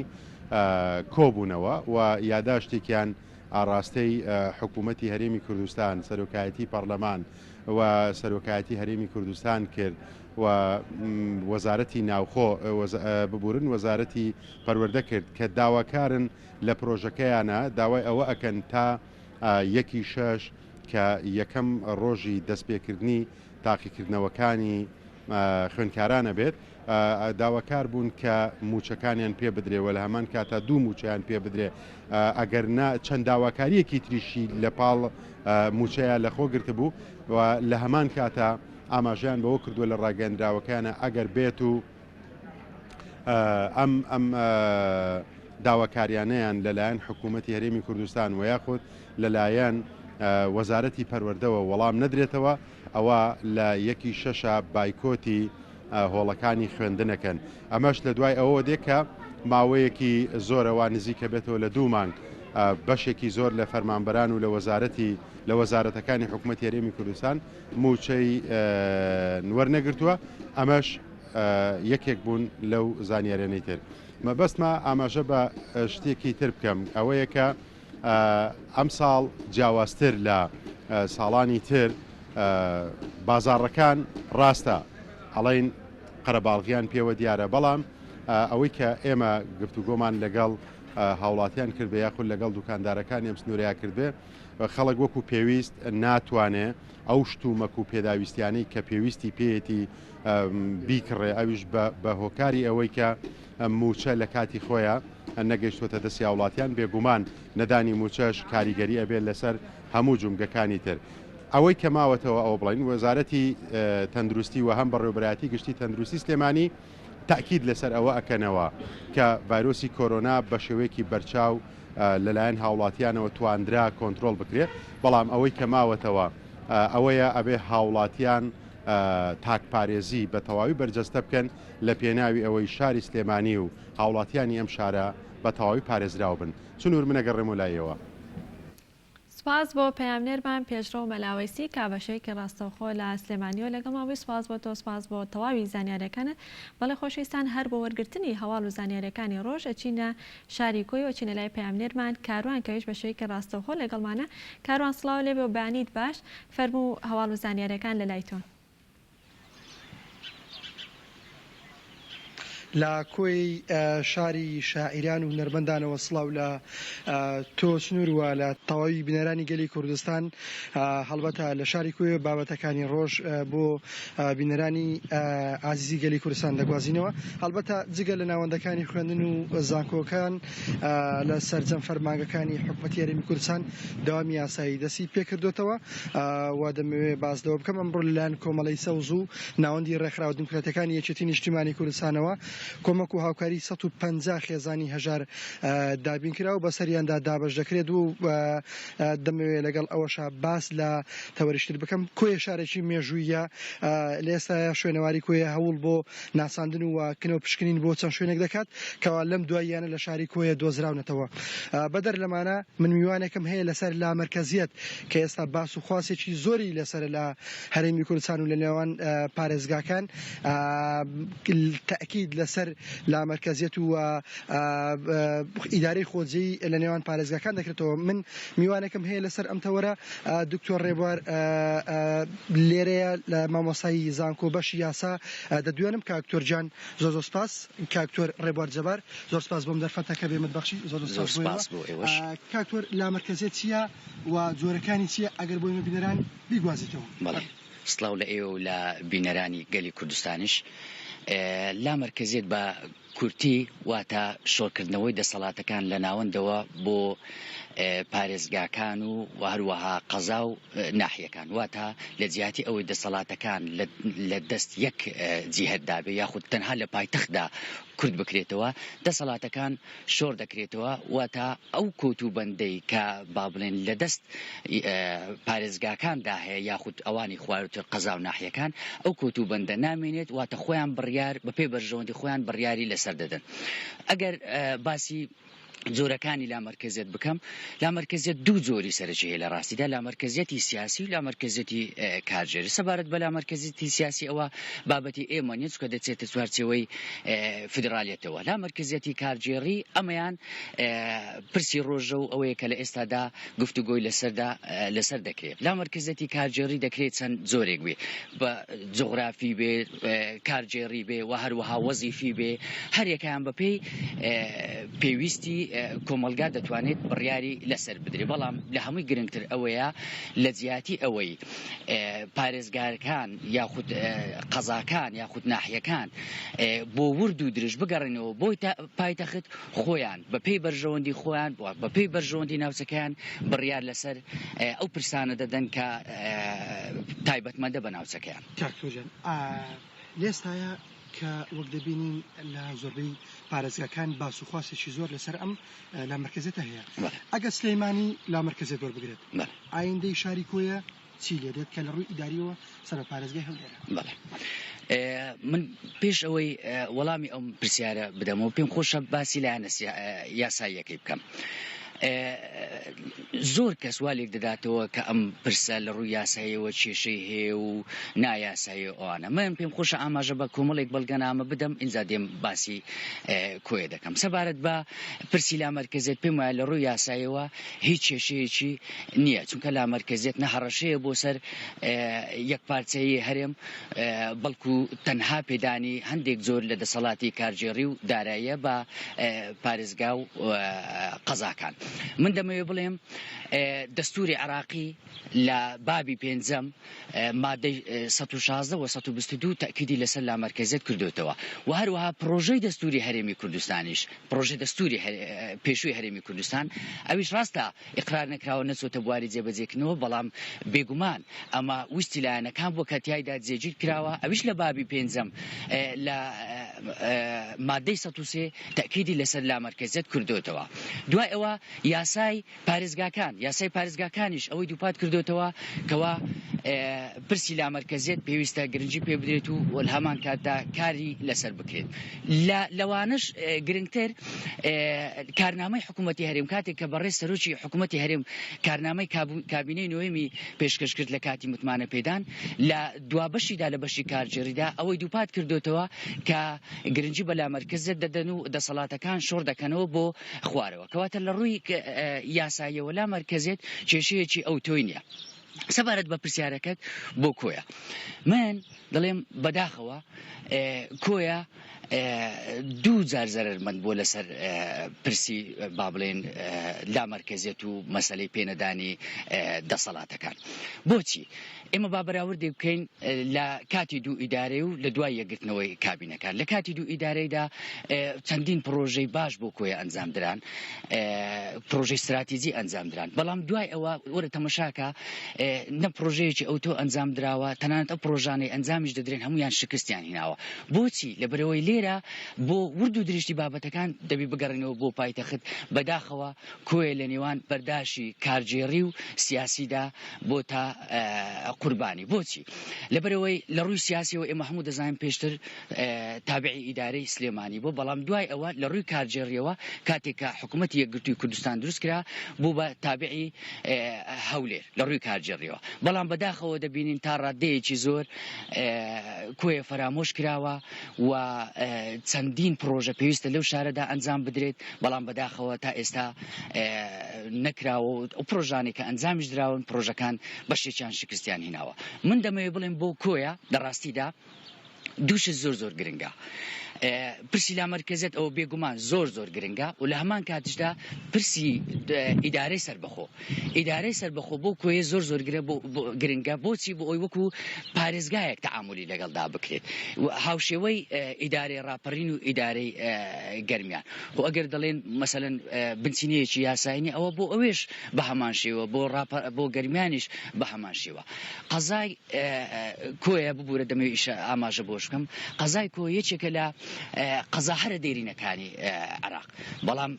کۆبوونەوە و یاداشتێکیان ئاڕاستەی حکوومەتی هەرێمی کوردستان، سەرۆکایەتی پەڕلەمان و سەرۆکایەتی هەرێمی کوردستان کرد و وەزارەتی ناوخۆ ببورن وەزارەتی پەروەردە کرد کە داواکارن لە پرۆژەکەیانە داوای ئەوە ئەکەن تا یەکی شەش کە یەکەم ڕۆژی دەستپێکردنی تاقیکردنەوەکانی خوێندکاران ئەبێت داواکار بوون کە مووچەکانیان پێ بدرێ و لە هەمان کاتا دوو مووچەیان پێ بدرێ ئەگەر نا چەند داواکارییەکی تریشی لە پاڵ مووچەیە لەخۆ گرتبوو و لە هەمان کاتا ئاماژەیان بەوە کردووە لە ڕاگەیەندراوەکەیانە ئەگەر بێت و. ئەم ئەم داواکاریانەیان لەلایەن حکوومەتی هەرێمی کوردستان و یاخود لەلایەن وەزارەتی پەروەردەوە وەڵام نەدرێتەوە ئەوا لە یەکی شەشە بایکۆتی هۆڵەکانی خوێندنەکەن ئەمەش لە دوای ئەوەوە دێ کە ماوەیەکی زۆرە وا نزیکە بێتەوە لە دوو مانگ بەشێکی زۆر لە فەرمانبەران و لە وەزارەتی لە وەزارەتەکانی حکوومەتی هەرێمی کوردستان مووچەی وەرنەگرتووە ئەمەش یەکێک بوون لەو زانیاریانەی تر. مەبەستمە ئاماژە بە شتێکی تر بکەم ئەوەیە کە ئەمساڵ جیاوازتر لە ساڵانی تر بازاڕەکان ڕاستە ئەڵێن قەرەباڵغیان پێوە دیارە بەڵام ئەوەی کە ئێمە گفتوگۆمان لەگەڵ هاوڵاتیان کردبێ یاخود لەگەڵ دوکاندارەکانی ئەم سنوورەیە کردبێ خەڵک وەکو پێویست ناتوانێ ئەو شتومەک و پێداویستیانەی کە پێویستی پێیەتی بیکڕێ ئەویش بە هۆکاری ئەوەی کە مووچە لە کاتی خۆیا نەگەیشتووەتە دەستی هاوڵاتیان، بێگومان نەدانی مووچەش کاریگەری ئەبێت لەسەر هەموو جومگەکانی تر. ئەوەی کە ماوەتەوە ئەوە بڵێین وەزارەتی تەندروستی و هەم بەڕێوەبەرایەتی گشتی تەندروستی سلێمانی تەئکید لەسەر ئەوە ئەکەنەوە کە ڤایرۆسی کۆرۆنا بە شێوەیەکی بەرچاو لەلایەن هاوڵاتیانەوە تواندرا کۆنترۆڵ بکرێت، بەڵام ئەوەی کە ماوەتەوە ئەوەیە ئەبێ هاوڵاتیان تاکپارێزی بە تەواوی بەرجەستە بکەن لە پێناوی ئەوەی شاری سلێمانی و هاوڵاتیانی ئەم شارە بە تەواوی پارێزراو بن. سنوور من ئەگەڕێمەوە لای ئێوە. سوپاس بۆ پەیامنێرمان پێشڕەو مەلا وەیسی کە بە شێوەیەکی ڕاستەوخۆ لە سلێمانیەوە لەگەڵمان بووی سوپاس بۆ تۆ سوپاس بۆ تەواوی زانیاریەکانت بەڵێ خۆشەویستان هەر بۆ وەرگرتنی هەواڵ و زانیاریەکانی ڕۆژ ئەچینە شاری کۆیە و ئەچینە لای پەیامنێرمان کاروان کە ئەویش بە شێوەیەکی ڕاستەوخۆ لەگەڵمانە کاروان سڵاو لێبێ و بەیانیت باش فەرموو هەواڵ و زانیاریەکان لەلای تۆن. لە کۆی شاری شاعیران و هونەرمەندانەوە سڵاو لە تۆ سنوور و لە تەواوی بینەرانی گەلی کوردستان هەڵبەتە لە شاری کۆیە بابەتەکانی ڕۆژ بۆ بینەرانی ئازیزی گەلی کوردستان دەگوازینەوە هەڵبەتە جگە لە ناوەندەکانی خوێندن و زانکۆکان لە سەرجەم فەرمانگەکانی حکومەتی هەرێمی کوردستان دەوامی یاسایی دەستی پێکردوتەوە و دەمەوێ باس لەوە بکەم ئەمڕۆ لەلایەن کۆمەڵەی سەوز و ناوەندی ڕێکخراوە دیموکراتیەکانی یەکێتی نیشتیمانی کوردستانەوە کۆمەک و هاوکاری 150 خێزانی هەژار دابین کرا و بەسەریاندا دابەش دەکرێت و دەمەوێ لەگەڵ ئەوەشا باس لە تەوەریشتر بکەم کۆیە شارێکی مێژوویە لە ئێستایا شوێنەواری کۆیە هەوڵ بۆ ناساندن و کنە و پشکنین بۆ چەند شوێنێک دەکات کەوا لەم دواییانە لە شاری کۆیە دۆزراونەتەوە بەدەر لەمانە من میوانێکم هەیە لەسەر لامەرکەزیەت کە ئێستا باس و خواسێکی زۆری لەسەرە لە هەرێمی کوردستان و لە نێوان پارێزگاکان تەئکید لەسەر لامەرکەزیەت و ئیدارەی خۆجێی لە نێوان پارێزگاکان دەکرێتەوە من میوانێکم هەیە لەسەر ئەم تەوەرە دکتۆر ڕێبوار لێرەیە لە مامۆستای زانکۆ بەشی یاسا دەدوێنم کاکتۆر گیان زۆر زۆر سپاس کاکتۆر ڕێبوار جەبار زۆر سپاس بۆم دەرفەتە کە بێمت بەخشی زۆر زۆر سپاس بۆ ئێوەش کاکتۆر لامەرکەزیەت چییە و جۆرەکانی چییە ئەگەر بۆ ئێمە بینەران بیگوازیتەوە؟ بەڵێ سڵاو لە ئێوە و لە بینەرانی گەلی کوردستانیش. لامەرکەزیەت بە کورتی واتە شۆڕکردنەوەی دەسەڵاتەکان لە ناوەندەوە بۆ پارێزگاکان و هەروەها قەزا و ناحیەکان واتە لە جیاتی ئەوەی دەسەڵاتەکان لە دەست یەک جیهەتدا بێ یاخود تەنها لە پایتەختدا کورت بکرێتەوە دەسەڵاتەکان شۆڕ دەکرێتەوە، واتە ئەو کۆت و بەندەی کە با بڵێن لە دەست پارێزگاکاندا هەیە یاخود ئەوانی خواروتر قەزا و ناحیەکان ئەو کۆت و بەندە نامێنێت، واتە خۆیان بڕیار بە پێی بەرژەوەندی خۆیان بڕیاری لەسەر دەدەن. ئەگەر باسی جۆرەکانی لامەرکەزیەت بکەم، لامەرکەزیەت دوو جۆری سەرەکی هەیە لە ڕاستیدا، لامەرکەزیەتی سیاسی و لامەرکەزیەتی کارگێری. سەبارەت بە لامەرکەزیەتی سیاسی ئەوە بابەتی ئێمە نیە چونکە دەچێتە چوارچێوەی فیدرالیەتەوە. لامەرکەزیەتی کارگێڕی ئەمەیان پرسی ڕۆژە و ئەوەیە کە لە ئێستادا گفتوگۆی لەسەردا لەسەر دەکرێت. لامەرکەزیەتی کارگێڕی دەکرێت چەند جۆرێک بێ، بە جوغرافی بێ، کارگێڕی بێ و هەروەها وەزیفی بێ، هەریەکەیان بەپێی پێویستی کۆمەڵگا دەتوانێت بڕیاری لەسەر بدرێت. بەڵام لە هەمووی گرنگتر ئەوەیە لە جیاتی ئەوەی پارێزگارکان یاخود قەزاکان یاخود ناحیەکان بۆ ورد و درشت بگەڕێنەوە بۆ پایتەخت خۆیان بە پێی بەرژەوەندی خۆیان بە پێی بەرژەوەندی ناوچەکەیان بڕیار لەسەر ئەو پرسانە دەدەن کە تایبەتمەندە بە ناوچەکەیان. کاک تۆ گیان لێستایە. کە وەک دەبینین لە زۆربەی پارێزگاکان باس و خواستێکی زۆر لەسەر ئەم لامەرکەزیەتە هەیە. ئەگەر سلێمانی لامەرکەزیەت وەربگرێت ئایندەی شاری کۆیە چی لێ دێت کە لە ڕووی ئیداریەوە سەر بە پارێزگای هەولێرە؟ بەڵێ من پێش ئەوەی وەڵامی ئەم پرسیارە بدەمەوە پێم خۆشە باسی لایەنە یاساییەکەی بکەم. زۆر کەس وا لێک دەداتەوە کە ئەم پرسە لە ڕووی یاساییەوە کێشەی هەیە و نایاسایی و ئەوانە. من پێم خۆشە ئاماژە بە کۆمەڵێک بەڵگەنامە بدەم ئینجا دێم باسی کۆیە دەکەم. سەبارەت بە پرسی لامەرکەزیەت پێم وایە لە ڕووی یاساییەوە هیچ کێشەیەکی نییە، چونکە لامەرکەزیەت نە هەڕەشەیە بۆ سەر یەکپارچەیی هەرێم، بەڵکو تەنها پێدانی هەندێک جۆر لە دەسەڵاتی کارگێڕی و داراییە بە پارێزگا و قەزاکان. من دەمەوێت بڵێم دەستوری عێراقی لە بابی پێنجەم مادەی 116 و 122 تەئکیدی لەسەر لامەرکەزیەت کردۆتەوە و هەروەها پڕۆژەی دەستوری هەرێمی کوردستانیش پڕۆژەی دەستوری پێشووی هەرێمی کوردستان ئەویش ڕاستە ئیقرار نەکراوە نەچۆتە بواری جێبەجێکردنەوە، بەڵام بێگومان ئەمە ویستی لایەنەکان بووە کە تیایدا جێگیر کراوە، ئەویش لە بابی پێنجەم لە مادەی 103 تەئکیدی لەسەر لامەرکەزیەت کردۆتەوە. دوای ئەوە یاسای پارێزگاکان، یاسای پارێزگاکانیش ئەوەی دووپات کردۆتەوە کەوا پرسی لامەرکەزیەت پێویستە گرنگی پێ بدرێت و لە هەمان کاتدا کاری لەسەر بکرێت. لە لەوانەش گرنگتر کارنامەی حکوومەتی هەرێم کاتێک کە بەڕێز سەرۆکی حکوومەتی هەرێم کارنامەی کابینەی نۆیەمی پێشکەش کرد لە کاتی متمانە پێدان لە دوا بەشیدا لە بەشی کارگێڕیدا ئەوەی دووپات کردوتەوە کە گرنگی بە لامەرکەزیەت دەدەن و دەسەڵاتەکان شۆڕ دەکەنەوە بۆ خوارەوە کەواتە لە ڕووی یاساییەوە لامەرکەزیەت کێشەیەکی ئەوتۆی نییە. سەبارەت بە پرسیارەکەت بۆ کۆیە من دەڵێم بەداخەوە کۆیە دوو جار زەرەرمەند بووە لەسەر پرسی با بڵێن لامەرکەزیەت و مەسەلەی پێنەدانی دەسەڵاتەکان. بۆچی؟ ئێمە با بەراوردێک بکەین لە کاتی دوو ئیدارەی و لە دوای یەکگرتنەوەی کابینەکان. لە کاتی دوو ئیدارەیدا چەندین پڕۆژەی باش بۆ کۆیە ئەنجام دران، پڕۆژەی ستراتیجی ئەنجام دران، بەڵام دوای ئەوە وەرە تەمەشاکە نە پڕۆژەیەکی ئەوتۆ ئەنجام دراوە، تەنانەت ئەو پڕۆژانەی ئەنجامیش دەدرێن هەموویان شکستیان هیناوە. بۆچی؟ لەبەرئەوەی لێرە بۆ ورد و درشتی بابەتەکان دەبی بگەڕێنەوە بۆ پایتەخت، بەداخەوە کۆیە لە نێوان بەرداشی کارگێڕی و سیاسیدا بۆتە قوربانی. بۆچی؟ لەبەرئەوەی لە ڕووی سیاسیەوە ئێمە هەموو دەزانین پێشتر تابعی ئیدارەی سلێمانی بوو، بەڵام دوای ئەوە لە ڕووی کارگێڕیەوە کاتێک کە حکوومەتی یەکگرتووی کوردستان دروست کرا بوو بە تابعی هەولێر لە ڕووی کارگێڕیەوە، بەڵام بەداخەوە دەبینین تا ڕاددەیەکی زۆر کۆیە فەرامۆش کراوە و چەندین پڕۆژە پێویستە لەو شارەدا ئەنجام بدرێت، بەڵام بەداخەوە تا ئێستا نەکراوە و ئەو پڕۆژانەی کە ئەنجامیش دراون پڕۆژەکان بەشێکیان شکستیان هیناوە. من دەمەوێت بڵێم بۆ کۆیە لە ڕاستیدا دوو شت زۆر زۆر گرنگە. پرسی لامەرکەزیەت ئەوە بێگومان زۆر زۆر گرنگە و لە هەمان کاتیشدا پرسی ئیدارەی سەربەخۆ ئیدارەی سەربەخۆ بۆ کۆیە زۆر زۆر گرنگە بۆچی بۆ ئەوی وەکو پارێزگایەک تەعامولی لەگەڵدا بکرێت هاوشێوەی ئیدارەی ڕاپەڕین و ئیدارەی گەرمیان خۆ ئەگەر دەڵێن مەسەلەن بنچینەیەکی یاسایی نیە ئەوە بۆ ئەوێش بە هەمان شێوە بۆ بۆ گەرمیانیش بە هەمان شێوە قەزای کۆیە ببوورە دەمەوێت ئیشە ئاماژە بۆش بکەم قەزای کۆ یەکێکە لە قەزا هەرە دێرینەکانی عێراق بەڵام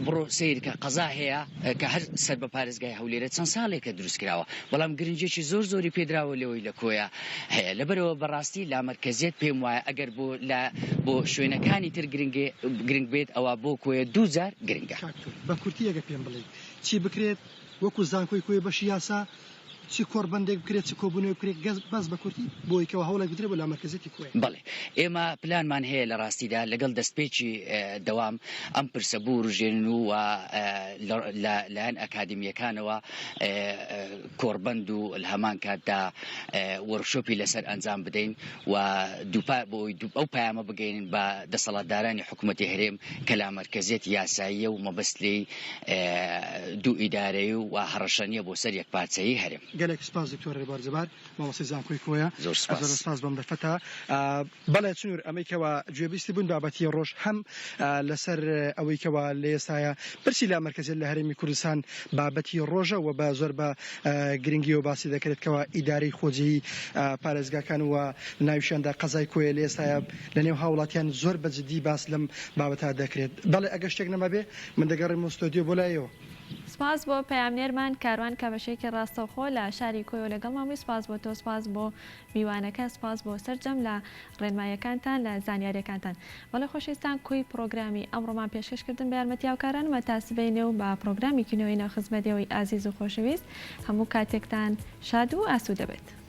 بڕۆ سەیر کە قەزا هەیە کە هەر سەر بە پارێزگای هەولێرە چەند ساڵێکە دروست کراوە بەڵام گرنگیەکی زۆر زۆری پێدراوە لەوەی لە کۆیە هەیە لەبەرەوە بەڕاستی لامەرکەزیەت پێم وایە ئەگەر بۆ لە بۆ شوێنەکانی تر گرنگێ گرنگ بێت ئەوە بۆ کۆیە دوو جار گرنگە. کاک تورک بە کورتی ئەگەر پێم بڵێی چی بکرێت وەکو زانکۆی کۆیە بەشی یاسا چ کۆڕبەندێک بکرێت چ کۆبوونەوەیەک بکرێت گەز بەس بە کورتی بۆ ئەوەی کەوا هەوڵێک بدرێت بۆ لامەرکەزیەتی کۆیە. بەڵێ ئێمە پلانمان هەیە لە ڕاستیدا لەگەڵ دەستپێکی دەوام ئەم پرسە بوروژێنن و لە لایەن ئەکادیمییەکانەوە کۆڕبەند و لە هەمان کاتدا وۆرکشۆپی لەسەر ئەنجام بدەین و دووپا بۆ ئەوەی ئەو پەیامە بگەیەنین بە دەسەڵاتدارانی حکوومەتی هەرێم کە لامەرکەزیەت یاساییە و مەبەست لێی دوو ئیدارەیی و هەڕەشە نییە بۆ سەر یەکپارچەیی هەرێم. گەلێک سپاس دکتۆر ڕێبوار جەبار مامۆستای زانکۆی کۆیە زۆر سپاس. زۆر سپاس بۆم دەرفەتە. بەڵێ چنور ئەمەی کەوا گوێبیستی بوون بابەتی ڕۆژ هەم لەسەر ئەوەی کەوا لە ئێستایا پرسی لامەرکەزیەت لە هەرێمی کوردستان بابەتی ڕۆژە و بە زۆر بە گرنگیەوە باسی دەکرێت کەوا ئیدارەی خۆجێی پارێزگاکان و ناویشیاندا قەزای کۆیە لە ئێستایا لە نێو هاوڵاتیان زۆر بە جدی باس لەم بابەتە دەکرێت. بەڵێ ئەگەر شتێک نەمابێ من دەگەڕێمەوە ستۆدیۆ بۆ لای ئێوە. سپاس بۆ پەیامنێرمان کاروان کە بە شێکی ڕاستەوخۆ لە شاری کۆیەوە لەگەڵمان بووی سپاس بۆ تۆ سپاس بۆ میوانەکە سپاس بۆ سەرجەم لە ڕێنماییەکانتان لە زانیاریەکانتان بەڵێ خۆشەویستان کۆی پڕۆگرامی ئەمڕۆمان پێشکەش کردن بە یارمەتی هاوکارانمە تا سبەینێ و بە پڕۆگرامێکی نوێی ناو خزمەت ئێوەی ئازیز و خۆشەویست هەموو کاتێکتان شاد و ئاسوودە بێت.